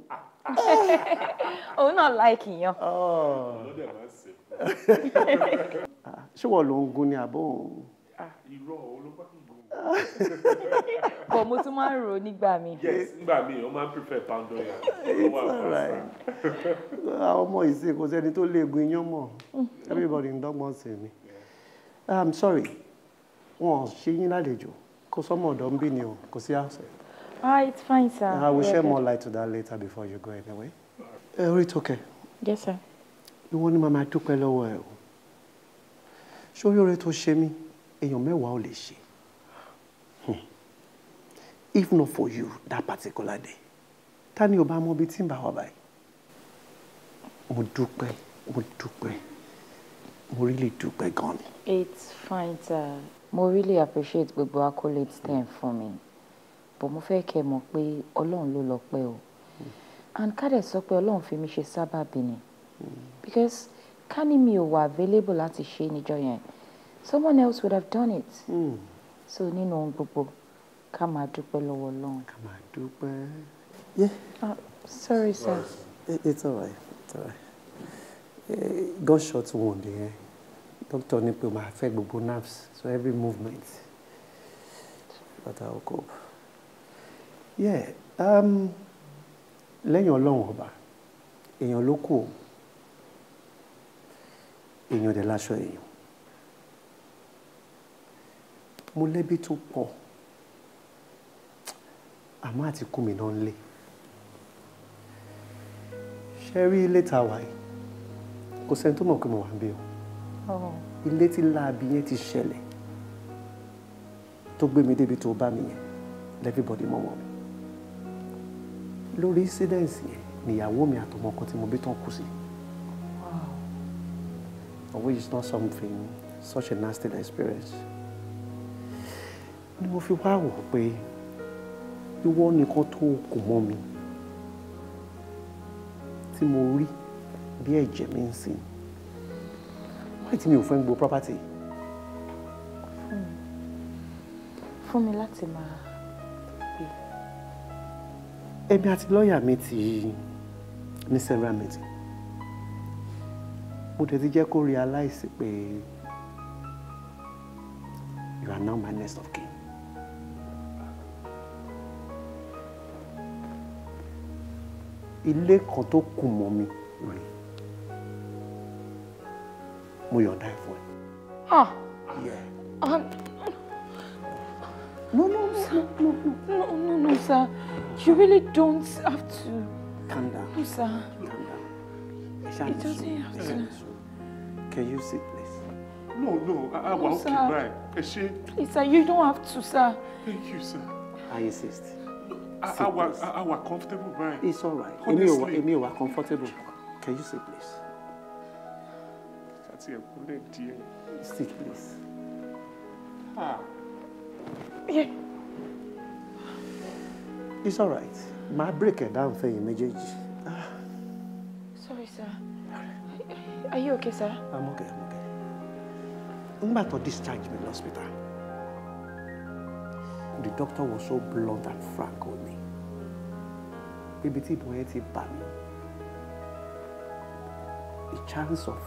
Òun náà like iyán. Ṣé wọ́n ló ń gún ni àbọ̀ òun? Irọ́ olóńgbà ń gùn. But mo tún máa ń rò ó nígbà mi. Yes, nígbà míì, ó máa ń prefer poundo yam. It's alright. Àwọn ọmọ ìsìn kò sẹ́ni tó lè gun iyán mọ́. Everybody ń dọ́gbọ́n sí ni. I'm sorry, wọn ò ṣe yín lálejò. Kò sọ́mọ ọ̀dọ́ ń bí ni o, kò sí house. Ah, it's fine, sir. I will We're share good. more light to that later before you go anyway. Ẹ orí Tókẹ́, Yes, sir. ìwọ ni màá máa dúpẹ́ lọ́wọ́ ẹ o. Sórí oore tó ṣe mí, èèyàn mẹ́wàá ò lè ṣe. If not for you that particular day, ta ni ò bá mọ ibi tí ń bá wà báyìí? Mo dúpẹ́, mo dúpẹ́, mo really dúpẹ́ gan ni. It's fine, sir. Mo really appreciate gbogbo accolades tẹ́ ń fún mi. But mo fẹ́ kẹ́ mọ̀ pé Ọlọ́run ló lọ́pẹ́ o. And ká dẹ̀ sọ pé Ọlọ́run fi mi ṣe sábàbí ni. Because ká ní mi ò wà available láti ṣe níjọ́ yẹn, someone else would have done it. So nínú ohun gbogbo, ká máa dúpẹ́ lọ́wọ́ Ọlọ́run. Ká máa dúpẹ́. Yeah. Sorry, sir. It's all right. It's all right. Gunshot wound yẹn. Doctor ní pé ó máa affect gbogbo nerves, so every movement. But I will cope. Yeah. Lẹ́yìn Ọlọ́run ọba, èèyàn ló kù o. Èèyàn dẹ̀ láṣọ èèyàn. Mo lẹ́bí tó pọ̀. Àmọ́ àti kú mi náà ń lé. Ṣé rí ilé tá a wà yìí? Kò sẹ́ni tó mọ̀ pé mo wà ń bí o. Oh. Ilé tí láabi yẹn ti ṣẹlẹ̀ tó gbé mi débi tó bá mi yẹn, everybody mọ̀ mọ̀ mi. Lórí incident yẹn níyàwó mi àtọmọ kan tí mo bí tán kú sí. Of which is not something, such a nasty experience. Ni mo fi wá wò pé ìwọ nìkan tó kù mọ́ mi tí mo rí bí ẹ̀jẹ̀ mi ń sìn. Why tí mi ò fẹ́ ń gbọ́ property? Fún mi láti máa gbé. Èmi àti lọ́ọ̀yà mi ti ní several meeting. Mo dẹ̀ ti jẹ́ kó realize pé you are now my next of kin. Ilé kan tó kù mọ́ mi rèé. Mo yọ̀ǹda ẹ̀ fún ẹ. Ah! Yeah. No, no, no, no, no, no, no, sir. You really don't have to. Calm down. No, sir. Calm down. Ẹ ṣáà It ní doesn't sùúrù, have ẹ ṣáà to. ní sùúrù. Can you sit, please? No, I No, wa okay sir. báyìí. Ẹ ṣé. Please, sir, you don't have to, sir. Thank you, sir. I insist. I wa comfortable báyìí. It's all right. Honestly. Èmi ò wà comfortable. Can you sit, please? Àti ẹ̀kúnlẹ̀ díẹ̀. Sit, please. Ah. Yeah. It's all right. Màá break it down fẹ́yìn méjèèjì. Sorry, sir. Are you okay, sir? I'm okay, I'm okay. Nígbà tó discharge me hospital, the doctor was so blunt and frank with me. Ibi tí ìbọn yẹn ti bà mí, the chance of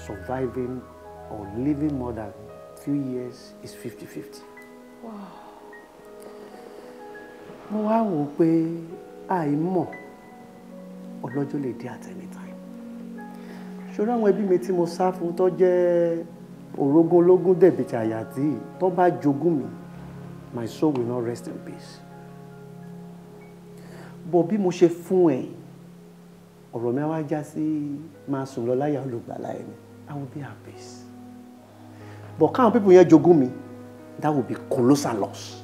surviving or living more than few years is 50-50. Wow. Mo wá wò ó pé àìmọ̀ ọlọ́jọ́ lè dé at any time. Ṣòro àwọn ẹbí mi tí mo sá fún tó jẹ́ orógún ológun dẹ̀bìtì àyàtì tó bá jogún mi, my soul will not rest in peace. Bọ̀ bí mo ṣe fún ẹ, ọ̀rọ̀ mi á wá já sí máa sùn lọ láyà olùgbàlà ẹni. I will be at peace. But káwọn pípọ̀ yẹn jogún mi, That will be colossal loss.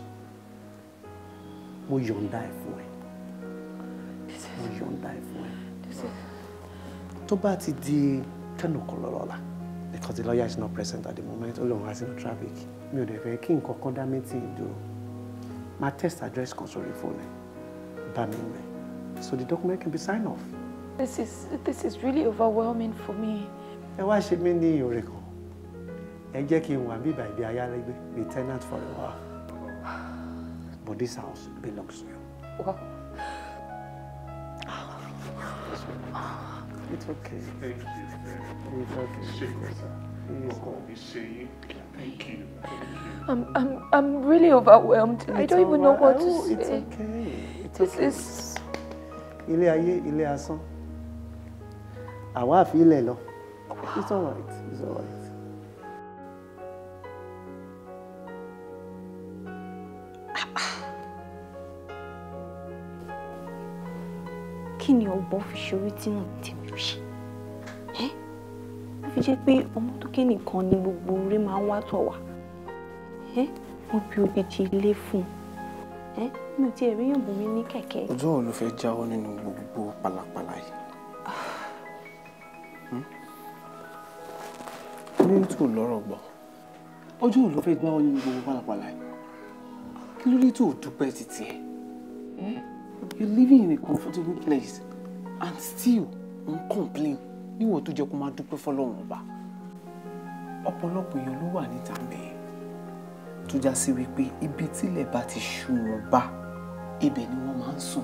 Mo yọ̀ǹda ẹ̀ fún ẹ. Mo yọ̀ǹda ẹ̀ fún ẹ. Tó bá ti di 10 o'clock lọ́la, because the lawyer is not present at the moment, ó lóun wá sínú traffic. Mi ò dẹ̀ fẹ́ kí nǹkan kan dá meeting dúró. Máa text address kan sórí fóònù ẹ̀. Bá mi mẹ́. So the document can be signed off. This is really overwhelming for me. Ẹ wá ṣe mí ní ìrè kan. Ẹ jẹ́ kí n wà bíbà ibi ayálégbé, be tenant for a while. But this house belongs to you. Wow. It's okay. Thank you. It's okay. Ṣé sir. Ọkọ mi ṣe yín. Thank you. Thank you. I'm really overwhelmed. I It's don't even know all right. what to Oh, say. it's okay. It's This okay. is Ilé ayé, ilé asán. Àwa àfi ilẹ̀ lọ. It's all right. It's all right. Kí ni ọ̀bọ fi ṣorí tí náà tèmi ò ṣe ẹ́? Ó fi jẹ́ pé ọmọ tó ké nìkan ni gbogbo orí máa ń wá tọ̀ wá ẹ́. Wọ́n bí odidi ilé fún un ẹ́, mi ò tiẹ̀ rí yàn bùn mi ní kẹ̀kẹ́. Ọjọ́ wo ló fẹ́ jáwọ́ nínú gbogbo pàlàpàlà yìí? Ní tó lọ́rọ̀ gbọ́, ọjọ́ wo ló fẹ́ jáwọ́ nínú gbogbo pàlàpàlà yìí? Kí ló dé tó dúpẹ́ títí ẹ̀? You're living in a comfortable place and still ń complain níwọ̀n tó jẹ́ kó máa dúpẹ́ fọlọ́run ọba. Ọ̀pọ̀lọpọ̀ èèyàn ló wà níta mẹ́ẹ̀ tó já sí wípé ibi tílẹ̀ bá ti ṣú wọn bá, ibẹ̀ ni wọ́n máa ń sùn.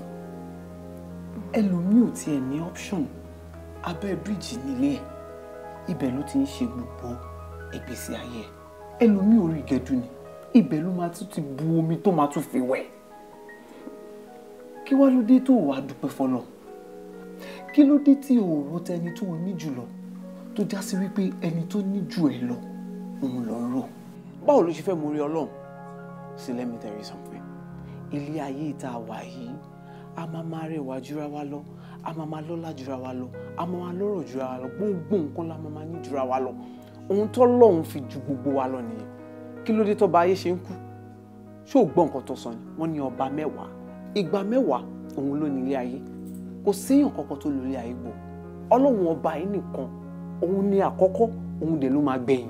Ẹlòmíì ò tiẹ̀ ní option, abẹ́ bíríìjì nílé ẹ̀, ibẹ̀ ló ti ń ṣe gbogbo ìgbésí ayé ẹ̀. Ẹlòmíì orí ìgẹ̀dù ni, ibẹ̀ ló máa tún ti bu omi tó máa tún fi wẹ̀. Kí wá ló dé tó wàá dúpẹ́ fọlọ́? Kí ló dé tí o rò tẹni tó o ní jùlọ, tó já sí wípé ẹni tó ní jù ẹ lọ òun lọ ń rò? Báwo ló ṣe fẹ́ mórí Ọlọ́run? See, let me tell you something. Ilé ayé tá a wà yìí, a máa máa rẹwà jura wa lọ, a máa máa lọ́lá jura wa lọ, a máa máa lọ́rọ̀ jura wa lọ, gbogbo nǹkan la máa máa ní jura wa lọ. Ohun tó lọ́hùn fi ju gbogbo wa lọ nìyẹn. Kí ló dé tó ba ayé ṣe ń kú? Ṣé o gbọ́ nǹkan tó sọ ni? Wọ́n ní ọba 10, ìgbà 10 òun ló ní ilé ayé. Kò séèyàn kankan tó lo ilé ayé gbò. Ọlọ́run ọba yìí nìkan òun ní àkọ́kọ́, òun dẹ̀ ló máa gbẹ̀yìn.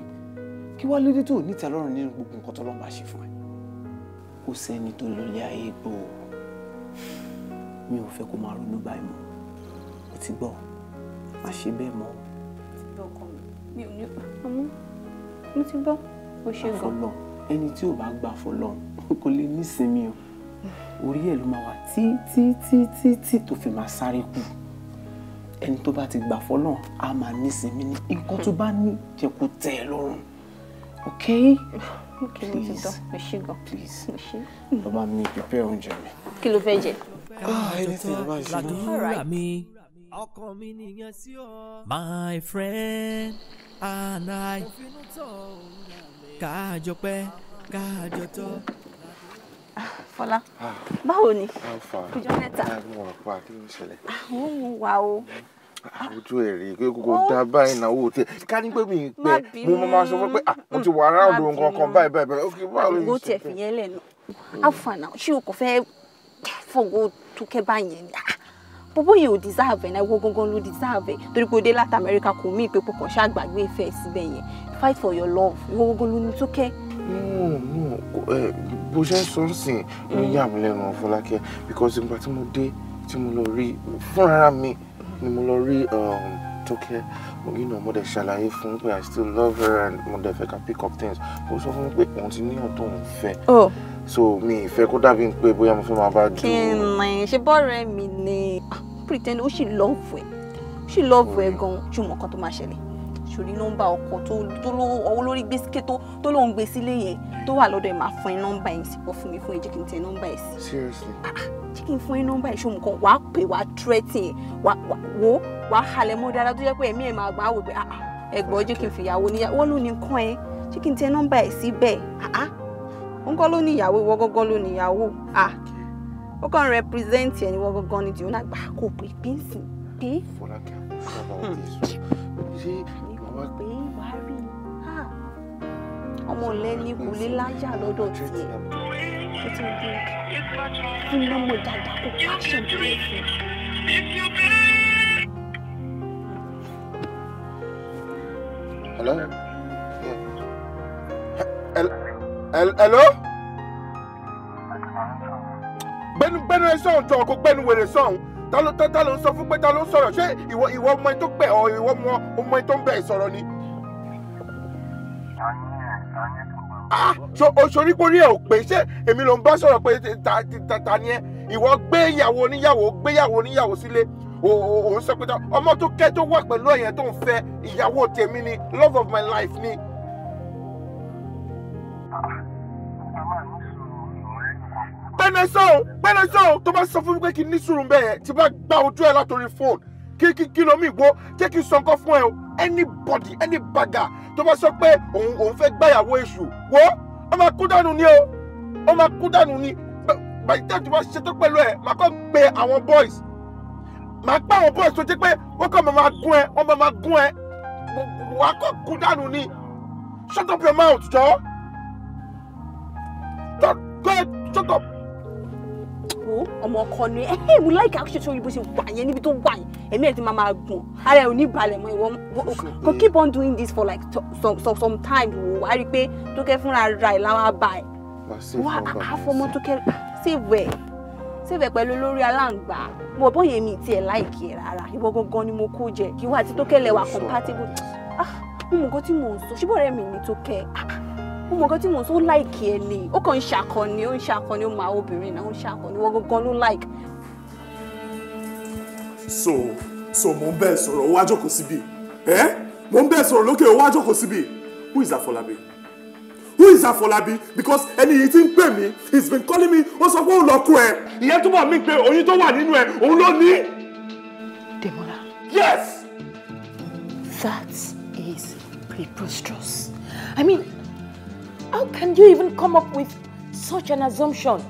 Kí wá lóde tó ní ìtẹ́lọ́rùn nínú gbogbo nǹkan tó lọ́n bá ṣe fún ẹ? Kò sẹ́ni tó lo ilé ayé gbò. Mi ò fẹ́ kó máa ronú báyìí mọ́. O ti gbọ́, má ṣe bẹ́ẹ̀ mọ́. Ti gbọ́ ọkọ mi, mi ò ní ọmọ, mo ti gbọ́, o ṣe gan. Fọlọ́ ẹni tí ò bá gbà fọlọ́ kò lè nísinmi o. Orí ẹ̀ ló máa wà tí tí tí tí tí tó fi máa sáré kú. Ẹni tó bá ti gbà fọlọ́ á máa nísinmi ní nǹkan tó bá ní jẹ́ kó tẹ́ ẹ lọ́rùn. Okay? Ok, mo ti gbọ́, o ṣe gan. Please. O ṣe. Lọ bá mi prepare oúnjẹ mi. Kí ló fẹ́ jẹ? Ah, anything tó bá ṣe. Làdúrà mi. Ọkàn mi nìyẹn sí ọ. My friend and I. Káàjọ pẹ́, káàjọ tọ́. Fọlá, báwo ni? How far? Ọjọ́ mẹ́ta. Mo wà pa, kí ló ń ṣẹlẹ̀? Àwọn ohun wà o. Ojú ẹ̀ rí pé kò dá báyìí náà owó tẹ. Ká ní pé mi ì Má pẹ́, mo máa sọ fún pé ah, mo ti wà around nǹkan kan báyìí báyìí báyìí. Ok, báwo ló ń Àgbo ṣe? tiẹ̀ fìyẹn lẹ̀ nù. Alpha now, ṣé o kò fẹ́ fọwọ́ Tókẹ́ báyẹn ni? Ah, bọ́bọ́ yìí ò deserve ẹ̀ náà, ìwọ gangan ló deserve ẹ̀. Torí pé o dé láti Amẹ́ríkà kò mí ìpè pọkàn ṣàgbàgbé ìfẹ́ síbẹ̀ yẹn. Fight for your love, ìwọ gangan ló ní Tókẹ́. No, no, bó ṣe ń sọ ń sìn ló ń yà mí lẹ́nu, Fọlákẹ́, because ìgbà tí mo dé, tí mo lọ rí fúnra mi ni mo lọ rí Tókẹ́, mo dẹ̀ ṣàlàyé fún un pé I still love her and mo dẹ̀ fẹ́ ká pick up things. Ó sọ fún mi pé òun ti níyàn tó òun fẹ́. Oh. So mi ì fẹ́ kó dàbí pé bóyá mo fẹ́ máa bá Kí ni ṣe bọ́ọ̀rẹ́ mi ni? Ah, pretend ó sì love ẹ̀, ó sì love ẹ̀ gan. Ṣùgbọ́n nǹkan tó máa ṣẹlẹ̀ sórí nọ́mbà ọkọ tó ló olórí gbèsè tó lóun gbé sílé yẹn tó wà lọ́dọ̀ ẹ̀, máa fún ẹ nọ́mbà yẹn sí pọ̀ fún mi fún ẹ. Jẹ́ kí n tẹ nọ́mbà ẹ̀ sí. Seriously? Jẹ́ kí n fún ẹ nọ́mbà ẹ̀. Ṣòmù kan wàá pè, wàá threaten ẹ̀, wàá wò wàá halẹ̀ mọ́ dáadáa tó jẹ́ pé ẹ̀mí ẹ̀ máa gbà á wò pé ah ah, ẹ̀gbọ́n, jẹ́ kí n fìyàwó níyàwó ló ní kán ẹ. Jẹ́ kí n tẹ nọ́mbà ẹ̀ sí bẹ́ẹ̀. Ah ah, òun kọ́ ló ní ìyàwó, ìwọ gángan ló ní ìyàwó. Ah, ó kàn represent ẹ̀ ní ìwọ gángan ní dìónà gbà kó pè pínsì pé. Fọlákẹ́, I'm sure about this. Ṣé pé wàá rí i. Ọmọ ọ̀lẹ ni kò lè láyà lọ́dọ̀ tiẹ̀. Ó ti ń think. Fún lọ́mọ dáadáa kó passion tó yẹ fún. Hello? Yeah. Hello? Gbẹ́nu ẹ sọ̀hún jọ kó gbẹ́nu wèrè sọ̀hún. Ta ló ń sọ fún pé ta ló ń sọ̀rọ̀? Ṣé ìwọ ọmọ ẹ tó pẹ̀ ọ́ ìwọ ọmọ ẹ tó ń bẹ̀ sọ̀rọ̀ ni? Ah! Oṣoríkórí ẹ̀ ò pé ṣé èmi ló ń bá sọ̀rọ̀ pé ta ni ẹ? Ìwọ gbé ìyàwó oníyàwó sílé. Òun sọ pé ọmọ tó kẹ́ tó wà pẹ̀lú ẹ̀yẹn tó ń fẹ́ ìyàwó tèmi ni love of my life ni. Gbẹ́nẹ́ sọ̀hún tó bá sọ fún mi pé kí n ní sùúrù bẹ́ẹ̀ tí bá gba ojú ẹ látòrí fóònù kí ló mi wo jẹ́ kí n sọ nǹkan fún ẹ o. Anybody any bagger tó bá sọ pé òun fẹ́ gbàyàwó èṣù wo ó máa kú dànù ni o, ó máa kú dànù ni. By the time tó bá ṣetán pẹ̀lú ẹ máa kọ́ pe àwọn boys, máa pa àwọn boys tó jẹ́ pé wọ́n kàn máa gún ẹ, wọ́n máa gún ẹ, wàá kọ́ kú dànù ni. Shut up your mouth jọ. Shut up. Wo ọmọ ọkọ ni ẹ ẹ mo like action sórí bó ṣe wà yẹn níbi tó wà yẹn ẹ̀mí ẹ̀ ti máa gùn ara ẹ̀ ò ní balẹ̀ mọ́. Ìwọ kò keep on doing this for like some time. Wò wá rí i pé Tókẹ́ fúnra ra ẹ̀ láwa bá ẹ̀ wá àfọmọ́ Tókẹ́ save ẹ̀ pẹ̀lú olórí aláǹgbá. Mo bọ́ yẹn mi tiẹ̀ láìkí ẹ̀ rárá. Ìwọ gangan ni mo kó jẹ kí wá àti Tókẹ́ lẹ́wà compatible. Mo mọ̀ nǹkan tí mò ń sọ, ṣùgbọ́n ọ̀rẹ́ mi ni Tókẹ́. Mo mọ̀ nǹkan tí mò ń sọ, ó láìkí ẹ ni. Ó kàn ń ṣàkọni, ó ń ṣàkọni, ó máa obìnrin náà, ó ń ṣàkọni, ìwọ gangan ló like. So mo ń bẹ́ẹ̀ sọ̀rọ̀, ó wá jókòó síbí. Mo ń bẹ́ẹ̀ sọ̀rọ̀ lókè, ó wá jókòó síbí. Who is Afolabi? Who is Afolabi? Because ẹni yìí ti ń pè mí, he's been calling me, ó sọ pé òun lọ kú ẹ. Ìyẹn túbọ̀ mí pé oyún tó wà nínú ẹ, òun ló ní. Demola. Yes! That is preposterous. I mean, how can you even come up with such an assumption?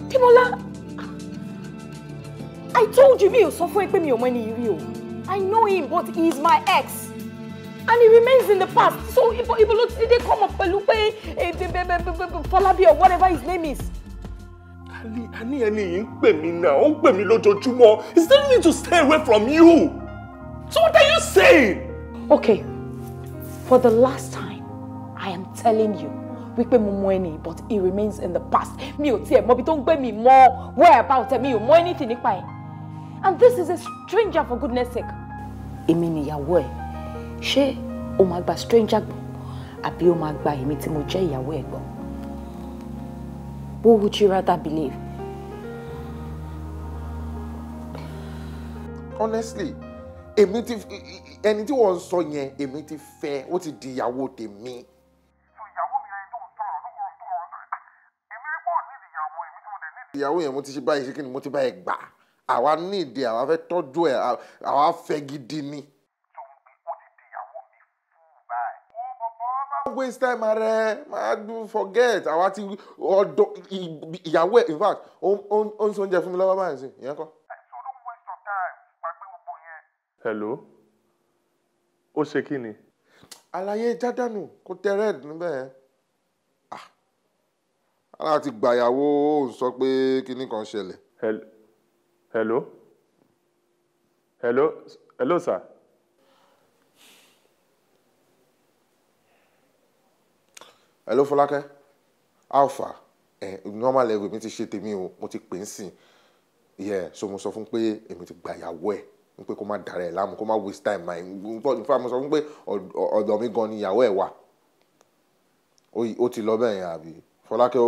Demola, I told you, mi ò sọ fún ẹ pé mi ò mọ ẹni yìí rí o. I know him, but he is my ex. And he remains in the past. So, ibo ló ti dé come up pẹ̀lú pé Fọlábí or whatever his name is. Àní ẹni yìí ń pè mí náà, ó ń pè mí lójoojúmọ́. He's telling me to stay away from you. So what are you saying? Okay, for the last time, I am telling you, wípé mo mọ ẹni, but he remains in the past. Mi ò tiẹ̀ mọ ibi tó ń gbé mi mọ whereabout mi ò mọ anything nípa ẹ̀. And this is a stranger, for goodness sake. Èmi nìyàwó ẹ̀. Ṣé o máa gba stranger gbọ́ àbí o máa gba èmi tí mo jẹ́ ìyàwó ẹ̀ gbọ́? What would you rather believe? Honestly, èmi ti ẹni tí wọ́n ń sọ yẹn, èmi ti fẹ́, ó ti di ìyàwó tèmi. Ìyàwó yẹn mo ti ṣe báyìí, ṣe kí ni mo ti bá ẹ gbà. Àwa ní ìdí, àwa fẹ́ tọ́jú ẹ̀, àwa fẹ́ gidi ni. Waste time rẹ, máa do forget. Àwa ti ọ̀dọ̀ ìyàwó ẹ̀, in fact, ó ń sọ oúnjẹ fún mi lọ́wọ́ báyìí sí, ìyẹn kọ́. Hello? Ó ṣe kí ni? Àlàyé jádànù kò tẹ red níbẹ̀ yẹn. Aláà ti gbàyàwó, ó ń sọ pé kinní kan ṣẹlẹ̀. Hello? Hello? Hello, sir? Hello, Fọlákẹ́. Alpha, normal level mi ti ṣe tèmi o, mo ti pè ń sìn. Yeah, so mo sọ fún pé èmi ti gbàyàwó ẹ̀, pé kó má dàrẹ́ ẹ̀ láàmú, kó má waste time my. In fact, mo sọ fún pé ọ̀dọ̀ mi gan ni ìyàwó ẹ̀ wà. Ó ti lọ bẹ́ẹ̀ yẹn àbí? Fọlákẹ́,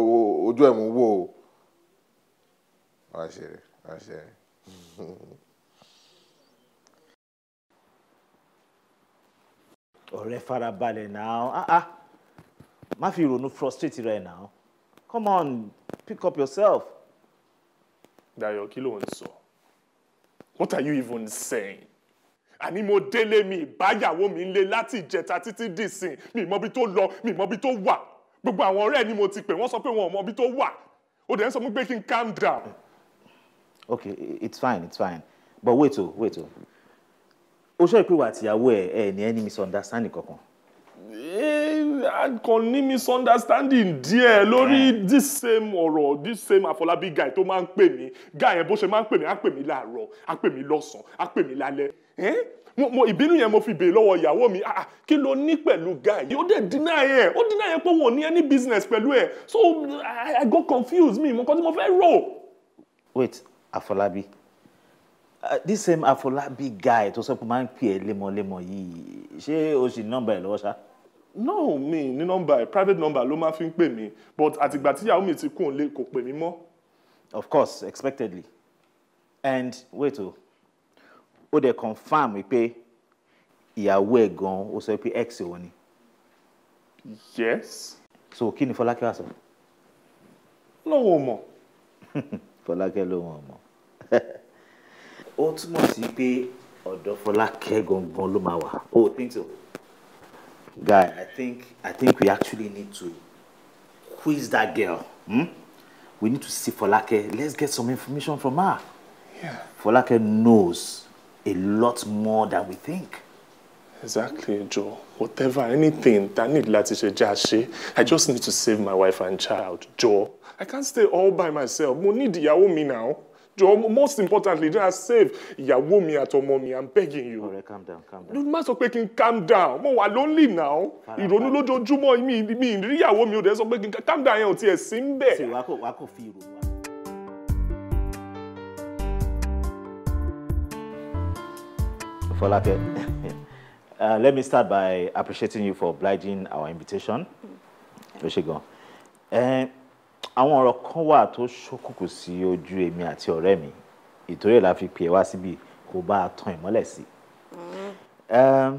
ojú ẹ̀ mò ń wò o. Wá ṣe rẹ̀, wá ṣe rẹ̀. Ọ̀rẹ́, farabalẹ̀ náà. Ah ah. Má fi ìrònú frustrate rẹ náà. Come on, pick up yourself. Dayọ̀, kí ló ń sọ? What are you even saying? Àní mo délé mi, ìbáyàwó mi ń lé láti ìjẹta títí dìsìn. Mi mọ ibi tó lọ, mi mọ ibi tó wà. Gbogbo àwọn ọ̀rẹ́ ni mo ti pè, wọ́n sọ pé wọn ò mọ ibi tó wà. Ó dẹ̀ ń sọ fún pé kí n calm down. Okay, it's fine, it's fine. But wait o, wait o. O ṣe ìpè wà àtìyàwó ẹ̀ ní any misunderstanding kankan. A kàn ní misunderstanding díẹ̀ lórí this same ọ̀rọ̀, this same Afọlábí guy tó máa ń pè mí. Guy yẹn, bó ṣe máa ń pè mí, á pè mí láàárọ̀, á pè mí lọ́sàn-án, á pè mí lálẹ́. Mo ìbínú yẹn mo fi béèrè lọ́wọ́ ìyàwó mi, ah, kí ló ní pẹ̀lú guy yìí? Ó dẹ̀ deny ẹ̀, ó deny ẹ̀ pé òun ò ní any business pẹ̀lú ẹ̀. So I got confused, mi mo kàn tí mo fẹ́ rò. Wait, Afọlábí, this same Afọlábí guy tó sọ pé máa ń pè ẹ́ lemọ́lemọ́ yìí, ṣé o ṣì ní nọ́mbà ẹ̀ lọ́wọ́ ṣá? No, mi ní nọ́mbà ẹ̀. Private number ló máa fi ń pè mí, but àtìgbà tí ìyàwó mi ti kún lé, kò pè mí mọ́. Of course, expectedly. And wait o, ó dẹ̀ confirm wípé ìyàwó ẹ̀ gan ó sọ pé ex òun ni? Yes. So kí ni Fọlákẹ́ wá sọ? Lóun ò mọ̀. Fọlákẹ́ lóun ò mọ̀. Ó túmọ̀ sí pé ọ̀dọ̀ Fọlákẹ́ gangan ló máa wà. Oh, think so? Guy, I think we actually need to quiz that girl. We need to see Fọlákẹ́. Let's get some information from her. Fọlákẹ́ knows a lot more than we think. Exactly, Joe. Whatever, anything that need láti ṣe já ṣe. I just need to save my wife and child, Joe. I can't stay all by myself. Mo need ìyàwó mi now. Joe, most importantly, just save ìyàwó mi àtọmọ mi. I'm begging you. Ọ̀rẹ́, calm down, calm down. Má sọ pé kí n calm down. Mo wà lonely now. Ìrònú lójoojúmọ́, mi rí ìyàwó mi, ò dẹ̀ sọ pé kí n calm down, yẹn ò tiẹ̀ sí ń bẹ̀. Ṣé wàá kò fi ìrònú wa. Fọlákẹ́, let me start by appreciating you for obliging our invitation. Ó ṣé gan. Àwọn ọ̀rọ̀ kan wà tó ṣókùnkùn sí ojú èmi àti ọ̀rẹ́ mi. Ìtorí ẹ̀ la fi pè é wá síbí kó bá a tan ìmọ́lẹ̀ sí. A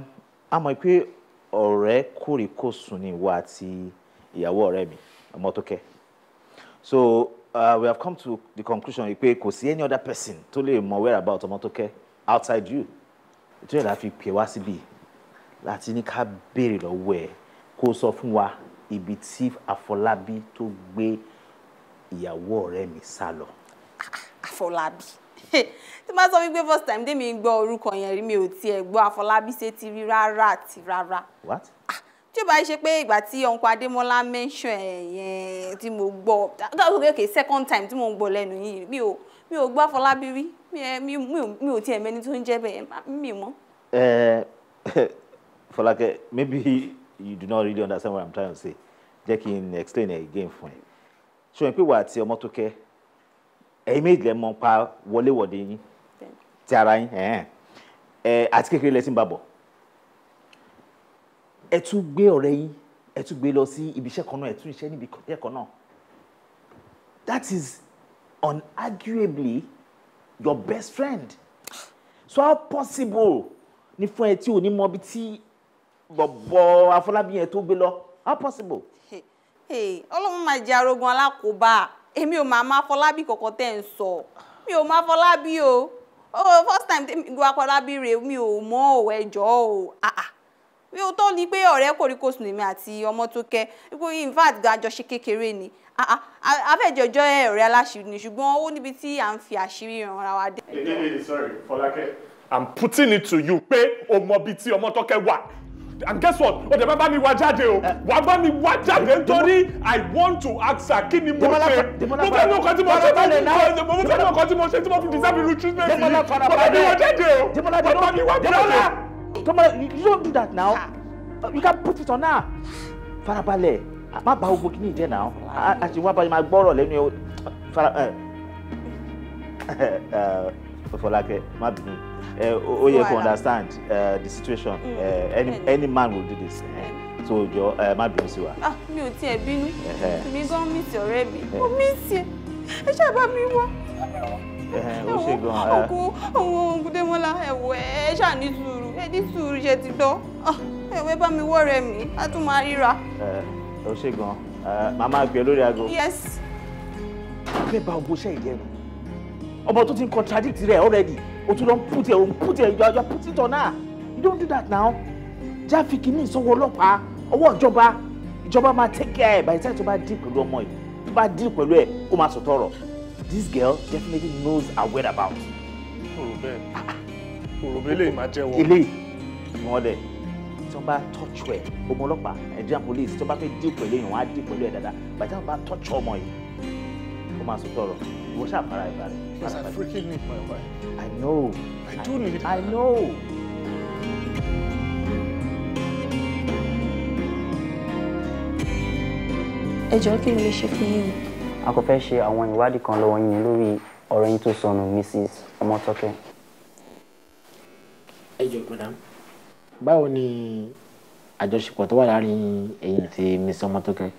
mọ̀ pé ọ̀rẹ́ kòríkòsùn ni ìwọ àti ìyàwó ọ̀rẹ́ mi, Ọmọ́tókẹ́. So we have come to the conclusion pé kò sí any other person tó lè mọ whereabout Ọmọ́tókẹ́ outside you. Ìtorí ẹ̀ la fi pè wá síbí láti ní ká béèrè lọ́wọ́ ẹ̀ kó sọ fún wa ibi tí Àfọlábí tó gbé ìyàwó ọ̀rẹ́ mi sá lọ. Àfọlábí, tí máa sọ wípé first time tèmi gbọ́ orúkọ yẹn rí, mi ò tiẹ̀ gbọ́ Àfọlábí sétí rí rárá àti rárá. What? Tí ó bá ṣe pé ìgbà tí uncle Adémọ́lá mention ẹ̀ yẹn tí mo gbọ́, that was okay. Second time tí mo ń gbọ́ lẹ́nu yìí, mi ò gbọ́ Àfọlábí rí. Mi ò tiẹ̀ mẹ́ni tó ń jẹ́ bẹ́ẹ̀, mi mọ̀. Fọlákẹ́, maybe you do not really understand what I'm trying to say. Jẹ́ kí n explain it again fún ẹ. Ṣé o mọ̀ pé wà àti Ọmọ́tókẹ́, ẹ̀yin méjì lẹ mọ̀ pa wọléwọ̀de yín ti ara yín, ẹ̀ àti kékeré lẹ ti ń bá bọ̀. Ẹ tún gbé ọ̀rẹ́ yín, ẹ tún gbé lọ sí ibi iṣẹ́ kan náà, ẹ tún iṣẹ́ níbi iṣẹ́ kan náà. That is unarguably your best friend. So how possible ni fún ẹ tí ò ní mọ ibi tí bọ̀bọ̀ Afọlábí yẹn tó gbé lọ? How possible? Ọlọ́run máa jẹ́ arógun alákòóbá. Èmi ò máa má Afọlábí kọ̀ọ̀kan tẹ́ ń sọ. Mi ò má Afọlábí o. Oh, first time tẹ́mi gbọ́ Afọlábí rè, mi ò mọ̀ ò, ẹjọ́ o. Ah ah, mi ò tó ní pé ọ̀rẹ́ kòríkòsùn èmi àti Ọmọ́tókẹ́. In fact, àjọṣe kékeré ni afẹ́jọjọ́, ọ̀rẹ́ aláṣìírí ni, ṣùgbọ́n ó níbi tí à ń fi àṣírí ràn ara wa dé. Hey, hey, sorry, Fọlákẹ́. I'm putting it to you pé o mọ ibi tí Ọmọ́tókẹ́ wà. And guess what? O dẹ̀ bá mi wá jáde o. Wà bá mi wá jáde nítorí I want to ask her kí ni mo ṣe. Mo fẹ́ mọ nǹkan tí mo ṣe. Mo fẹ́ mọ nǹkan tí mo ṣe tí mo fi deserve irú treatment yìí. Wà bá mi wá jáde o. Wà bá mi wá jáde. Demola, you don't do that now. You can put it on her. Farabalẹ̀, má bà gbogbo kíní jẹ́ now. A ṣe wá bá máa gbọ́rọ̀ lẹ́nu ẹ̀. Fara ẹ̀ Fọlákẹ́, má bínú. Ó yẹ kó understand the situation. Any man will do this. So jọ, má bínú sí wa. Ah, mi ò tiẹ̀ bínú. Èmi gan miss ọ̀rẹ́ mi. Mo miss ẹ. Ẹ ṣáà bá mi wá. Ó ṣe gan. Òkú òun ògùn Démọ́lá, ẹ̀wọ̀, ẹ ṣáà ní sùúrù, ẹ ní sùúrù, ṣe ti gbọ́? Ẹ̀wọ̀, ẹ bá mi wọ́ ọ̀rẹ́ mi, á tún máa ríra. Ó ṣe gan. Màá máa gbé lórí aago. Yes. Fẹ́ bà gbogbo iṣẹ́ ìjẹun. Ọmọ tó ti ń contradict rẹ̀ already, o tún lọ ń put ẹ̀, o ń put ẹ̀, you are putting it on her. You don't do that now. Já fi kìíní ìsọwọ́ ọlọ́pàá, ọwọ́ ìjọba, ìjọba máa take care. By the time tó bá deal pẹ̀lú ọmọ yìí, tó bá deal pẹ̀lú ẹ̀, ó máa sọ̀tọ̀ ọ̀rọ̀. This girl definitely knows her whereabouts. Òrò bẹ́ẹ̀. Òrò bẹ́ẹ̀ lè máa jẹ́wọ́. Eléyìí fi wọ́n lẹ̀. Tí Tí wọ́n bá tọ́jú ẹ̀, ọmọ ọlọ́pàá, Nigerian police, tí wọ́n bá fẹ́ dín pẹ̀lú èèyàn, wọ́n á dín pẹ̀lú ẹ̀ dáadáa. Bàtí wọ́n bá tọ́jú ọmọ yìí, ó máa sọ tọrọ. Ìwọ ṣáà fara ẹ̀ balẹ̀. Because I freaking need my wife. I know. I do need her. I know. Ẹ jọ̀ọ́, kí ni mo lè ṣe fún yín o? A kò fẹ́ ṣe àwọn ìwádìí kan lọ́wọ́ yín lórí ọ̀rọ̀ yín tó sọnù, Mrs. Ọmọ́tọ́kẹ́. Ẹ jọ̀ọ́ madam, báwo ni àjọṣepọ̀ tó wà láàrin ẹ̀yin àti Mrs. Ọmọ́tọ́kẹ́?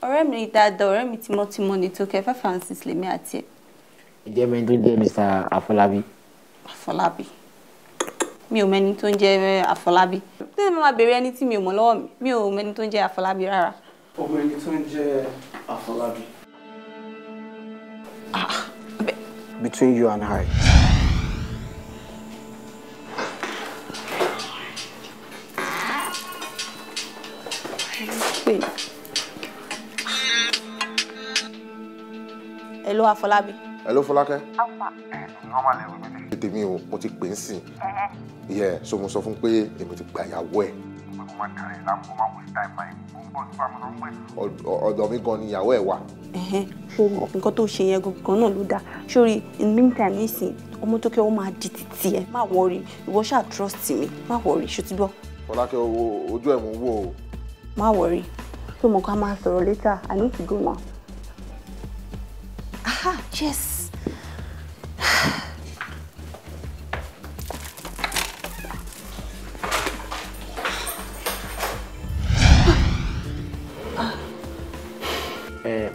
Ọ̀rẹ́ mi dáadáa, ọ̀rẹ́ mi tímọ́tímọ́ ni Tókẹ́. Five and six lèmi àti ẹ̀. Ǹjẹ́ mẹ́ni tó ń jẹ́ Mr. Afọlábí? Àfọlábí? Mi ò mẹ́ni tó ń jẹ́ Àfọlábí. Tẹ́lẹ̀ máa béèrè ẹni tí mi ò mọ̀ lọ́wọ́ mi. Mi ò mẹ́ni tó ń jẹ́ Àfọlábí rárá. Ọmọ ẹni tó ń jẹ́ Àfọlábí. Between you and I. Wait. Hello, Afọlábí. Hello, Fọlákẹ́. Tèmi o, mo ti pè ń sìn. Yeah, so mo sọ fún pé èmi ti gba ìyàwó ẹ̀. Ọ̀dọ̀ mi gan ni ìyàwó ẹ̀ wà. Nǹkan tó ṣe yẹn gangan náà ló dáa. Sórí, in the meantime nísìn, Ọmọ́tókẹ́ ó máa di títì ẹ̀. Má worry, ìwọ ṣáà trust mi, má worry, ṣó ti gbọ́? Fọlákẹ́, ojú ẹ̀ mò ń wò o. Má worry. Tó mọ̀ ká máa sọ̀rọ̀ later, I need to go now. Aha, yes.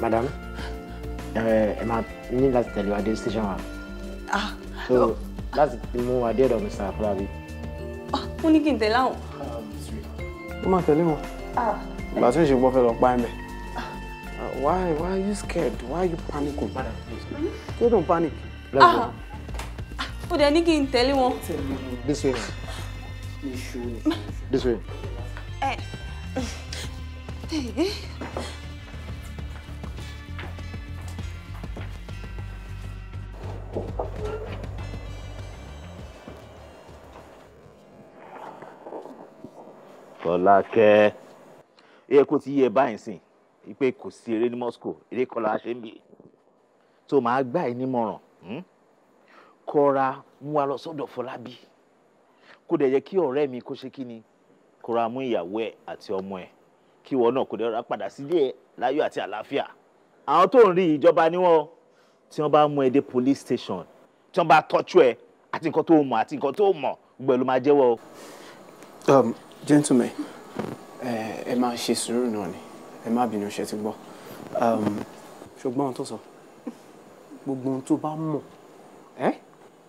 Madam, ẹ máa ní láti tẹ̀lé wa dé station wa. So láti mú wa dé ọ̀dọ̀ Mr. Afọlábí. Mo ní kí n tẹ̀lé àwọn. Ó máa tẹ̀lé wọn. Ìgbà tí ó ṣe gbọ́ fẹ́ lọ pa ẹ̀ mẹ́. Why are you scared? Why are you panicking? Madam, please. You don't panic. Let's go. Ó dẹ̀ ní kí n tẹ̀lé wọn. This way. This way. Fọlákẹ́, ẹ kò ti yé báyìí sìn pé kò sí eré ní Moscow, eré kọ́ la ṣe ń bì tó máa gbà ẹ́ nímọ̀ràn, kọ́ra mú wa lọ sọ́dọ̀ Fọlábí, kó dẹ̀ yẹ kí ọ̀rẹ́ mi kó ṣe kí ni, kóra mú ìyàwó ẹ̀ àti ọmọ ẹ̀, kí ìwọ náà kó dẹ̀ rọra padà sílé ẹ̀ láyọ̀ àti àlàáfíà. Àwọn tó ń rí ìjọba níwọ̀n, tí wọ́n bá mú ẹ dé police station, tí wọ́n bá tọ́jú ẹ àti nǹkan tó mọ̀ àti nǹkan tó mọ̀, gbogbo ẹ̀ ló máa jẹ́wọ́. Gentlemen, ẹ máa ṣe sùúrù náà ni, ẹ má bínú, ṣe ti gbọ́? Ṣùgbọ́n ohun tó sọ, gbogbo ohun tó bá mọ̀,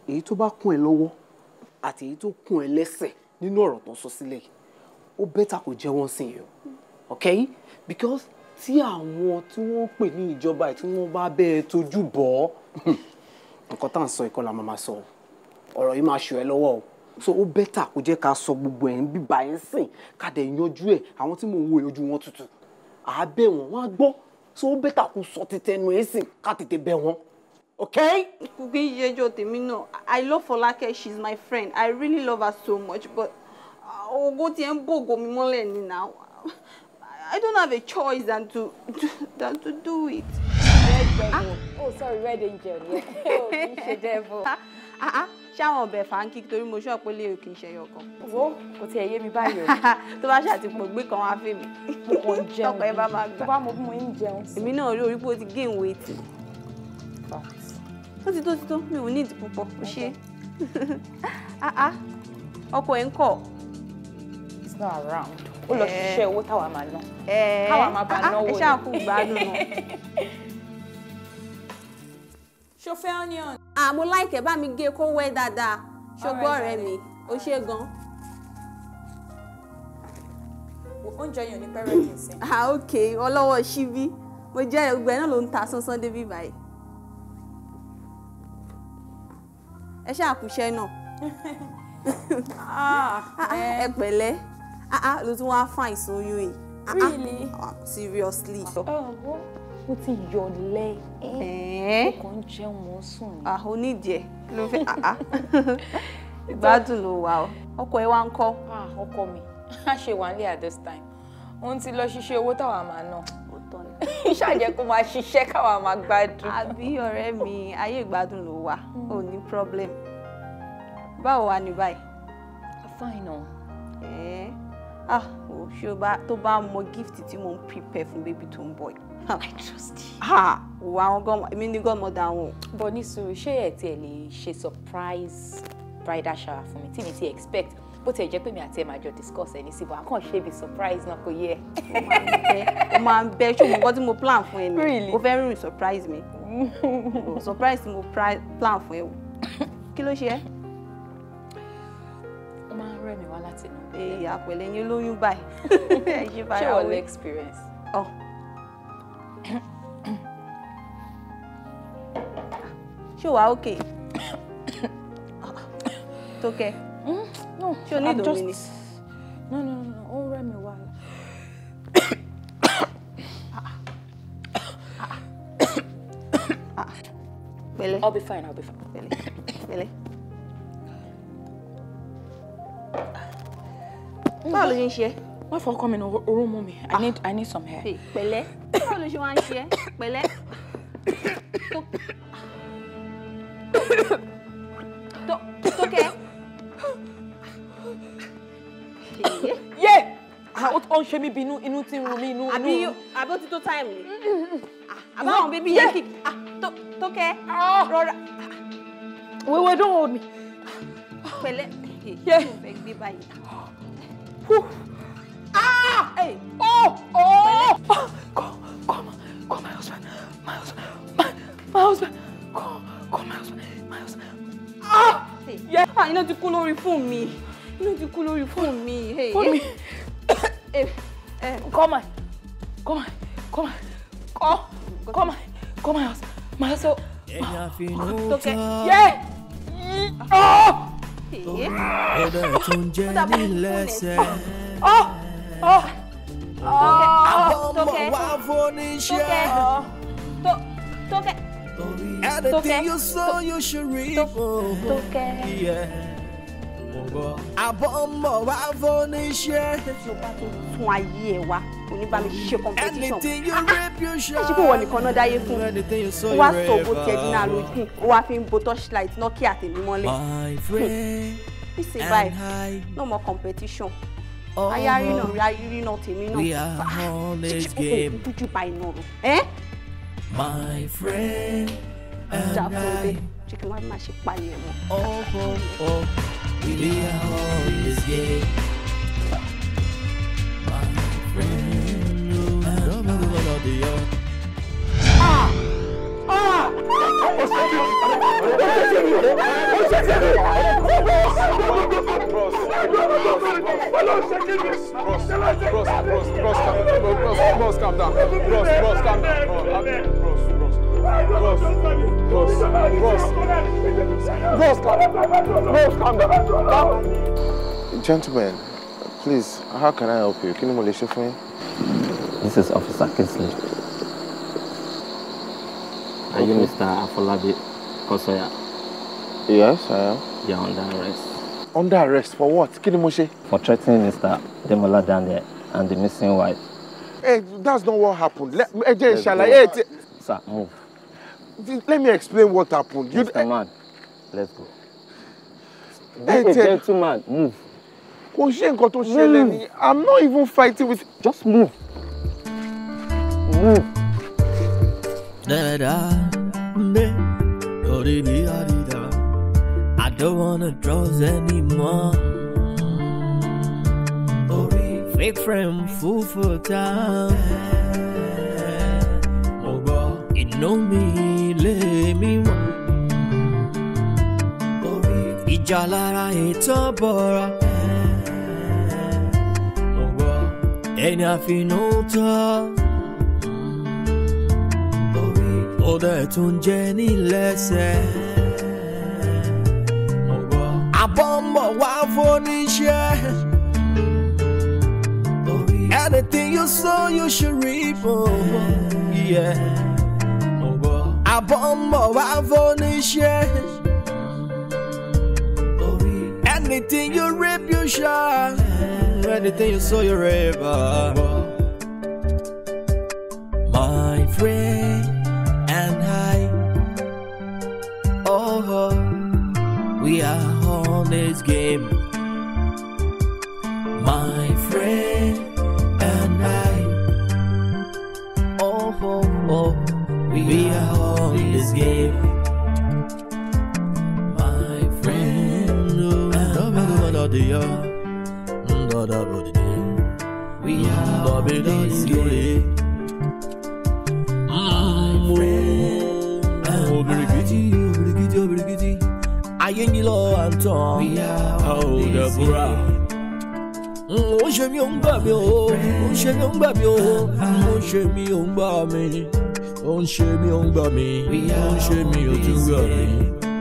èyí tó bá kún ẹ lọ́wọ́ àti èyí tó kún ẹ lẹ́sẹ̀ nínú ọ̀rọ̀ tó sọ sílẹ̀ yìí, ó bẹ́tà kó jẹ́wọ́ sí yìí o, okay? Because tí àwọn tí wọ́n pè ní ìjọba ẹ̀ tí wọ́n bá bẹ́ẹ̀ tójú bọ̀ ọ́, nǹkan tá à ń sọ ìkọlà máa sọ, ọ̀rọ̀ yìí máa ṣù ẹ lọ́wọ́ o. So ó bẹ́tà kó jẹ́ ká sọ gbogbo ẹ̀ ń bíbá ẹ̀ ń sìn, ká dẹ̀ yanjú ẹ̀. Àwọn tí mò ń wo ojú wọn tutù, à á bẹ̀ wọ́n, wọ́n á gbọ́. So ó bẹ́tà kó sọ títẹnu ẹ̀ sìn, ká tètè bẹ̀ wọ́n, okay? Kò kí n yẹjọ́ tèmi náà. I love Fọlákẹ́, she's my friend. I really love her so much, but ògo tí ẹ ń bògo mi mọ́lẹ̀ ni now. I don't have a choice than to do it. Red devil. Oh, sorry, red angel. Yeah. Oh, kì í ṣe devil. Ṣáwọn ọbẹ̀ fàáńkì torí mo ṣọ́ pé lè kì í ṣe ẹyọ kan. Wo, kò tiẹ̀ yé mi báyìí o. Tó bá ṣàtìpọ̀ gbé kan wá fèmí. Mo kàn ń jẹun. Tọkọ ẹ bá máa gbà. Tó bá mọ bí mo ń jẹun sí. Èmi náà rí orí pé o ti gain weight. Ó ti tó, ti tó, mi ò ní ìdí púpọ̀, ó ṣe. Ọkọ ẹ̀ ń kọ̀. It's not around. Ó lọ ṣiṣẹ́ owó táwa máa ná. Káwa máa bá náwó ni. Ẹ ṣáà kú gbádùn náà. Ṣo fẹ́ onion? Mo like ẹ, bá mi gé kó wẹ́ dáadáa. Ṣùgbọ́n ọ̀rẹ́ mi, ó ṣe gan. Oúnjẹ yẹn ò ní pẹ́ rẹ̀ kì í sìn. Ok, ọlọ́wọ́ ṣíbí. Mo jẹ́ ẹgbẹ́ náà ló ń ta sánsán débi báyìí. Ẹ ṣáà kúṣẹ́ náà. Ẹ pẹ̀lẹ́. Ló tún wá fún àìsàn oyún yìí. Really? Seriously. Mo ti yọ̀lẹ̀. Mo kàn ń jẹun, mo ń sùn ni. Onídìí ẹ̀ ló fẹ́. Ìgbádùn ló wà o. Ọkọ ẹ wá ń kọ́. Ọkọ mi. A ṣe wà nílé at this time. Òun ti lọ ṣiṣẹ́ owó táwa máa ná. Ṣàjẹ́ kó máa ṣiṣẹ́ káwa máa gbádùn. Àbí ọ̀rẹ́ mi, ayé ìgbádùn ló wà, ò ní problem. Báwo wà ní báyìí? Fine o. Ah, o ṣé o bá tó bá mọ gift tí mo ń prepare fún baby tó ń bọ̀ yìí. I trust you. Ha! Wà àwọn gan, èmi ní godmother wọn. But ní sùúrù, ṣé ẹ tiẹ̀ lè ṣe surprise bridal shower fún mi tí mi ti expect? Bó tiẹ̀ jẹ́ pé mi àti ẹ̀ máa jọ discuss ẹ̀ ní síbò, a kàn ṣe bí surprise náà kò yẹ. Ó máa ń bẹ ṣé o mọ nǹkan tí mo plan fún ẹ ni? Really? O fẹ́ rìn surprise mi. Surprise tí mo plan fún ẹ. Kí ló ṣe ẹ́? Ó máa ń rẹ̀ mí wá láti inú. Èyí àpẹ̀lẹ̀ yín lóyún báyìí. Ẹ ṣe fara Ṣé wọ́n wé. lè experience? Ọ̀. Ṣé o wà okay? Tókẹ́. No, Ṣé o ní I'm ìdòmí just ni? No, ó ń rẹ̀ mí wá. Pẹ̀lẹ́. I'll be fine, I'll be fine. Pẹ̀lẹ́. Pẹ̀lẹ́. Báwo ló ṣe ń ṣe ẹ́? Má fọwọ́ kàn mí ní oró mú mi. I need some hair. Pẹ̀lẹ́. Báwo ló ṣe wá ń ṣe ẹ́? Pẹ̀lẹ́. Tókẹ́. Yé! Ó ń ṣe mí bí inú tí ń run mí inú. Àbí ó ti tó time ni? Àbáwọn bébí yẹn kì Tókẹ́. Rọra. Wait, wait, don't hold me. Pẹ̀lẹ́. Yeah. Mo fẹ́ gbé báyìí. Ah! Hey! Oh! Oh! Call, call, call my husband. My husband. My husband. Call, call my husband. My husband. Ah! Yeah. Ah, iná ti kú lórí fóònù mi. Iná ti kú lórí fóònù mi. Hey. Fóònù mi. Call my, call my, call my, call, call my, call my husband. My husband. Tókẹ́. Yeah! Oh! Ó dẹ̀ tún jẹ́ ní lẹ́sẹ̀. Oh! Oh! Àwọn ọmọ wa fóníṣẹ́. Tókẹ́. Anything you sow, you should reap. Tókẹ́. Yeah. Àbọ̀ ọmọ wa fóníṣẹ́. Tó bá tún tún ayé ẹ wá, kò ní bá mi ṣe competition. Anything you reap, you shall. Ṣé ṣe pé wọ́n nìkan náà dáyé fún? Anything you sow, Ó wá you sọ reap. ògbó tiẹ̀ dín náà lójú. Ó wá fi ń bo torchlight Nokia tèmi mọ́lẹ̀. My friend Nísìnyí and báyìí, I, no more competition. Ayárí náà rí ayírí náà tèmi náà. we are on this game. Dúdú bá iná rò. Ẹ́ My friend and dà fún I, ẹbí. Ṣé kí wọ́n má ṣe palẹ̀ ẹ̀ mọ́? oh, oh, oh, we are on this game. My friend and I. Bros, calm down. Bros, calm down. Bros, bros, bros, bros, bros, calm down. Gentlemen, please, how can I help you? Kí ni mo lè ṣe fún yín? This is Officer Kingsley. Are you Mr. Afolabi Kosoya? Yes, I am. You're under arrest. Under arrest for what? Kí ni mo ṣe? For threatening Mr. Demola Daniel and the missing wife. Hey, that's not what happened. Ẹ jẹ́ n ṣàlàyé. Ẹ Sir, move. Let me explain what happened. You, Mr. Man, let's go. Be Ẹ a tiẹ̀- gentleman, move. Kò ṣe nǹkan tó ṣẹlẹ̀ ni. I'm not even fighting with. Just move. Move. Da da da, do di di da di da. I don't wanna trust anymore. Fake friend, fool for time. Mo gbọ́, inú mi lé mi wọ̀. Ìjà lára ètò bọ̀rọ̀. Mo gbọ́, ẹni àfinú tán. Ó dẹ̀ tún jẹ́ ní lẹ́sẹ̀. Àbọ̀ ń bọ̀ wá fóníṣẹ́. Anything you sow, you should reap. Oh, yeah. Àbọ̀ ń bọ̀ wá fóníṣẹ́. Anything you reap, you shall. Anything you saw your ever. My friend and I, oh, we are on this game. My friend and I, oh, oh, oh, we are on this game. My friend and I, we are on this game. My friend and I, Ayé yín lọ à ń tàn. Ó dẹ̀búra. Ó ń ṣe mí, ó ń gbà mí o. Ó ń ṣe mí, ó ń gbà mí o. Ó ń ṣe mí, ó ń gbà mí. Ó ń ṣe mí, ó ń gbà mí. Ó ń ṣe mí, ó tún gbà mí.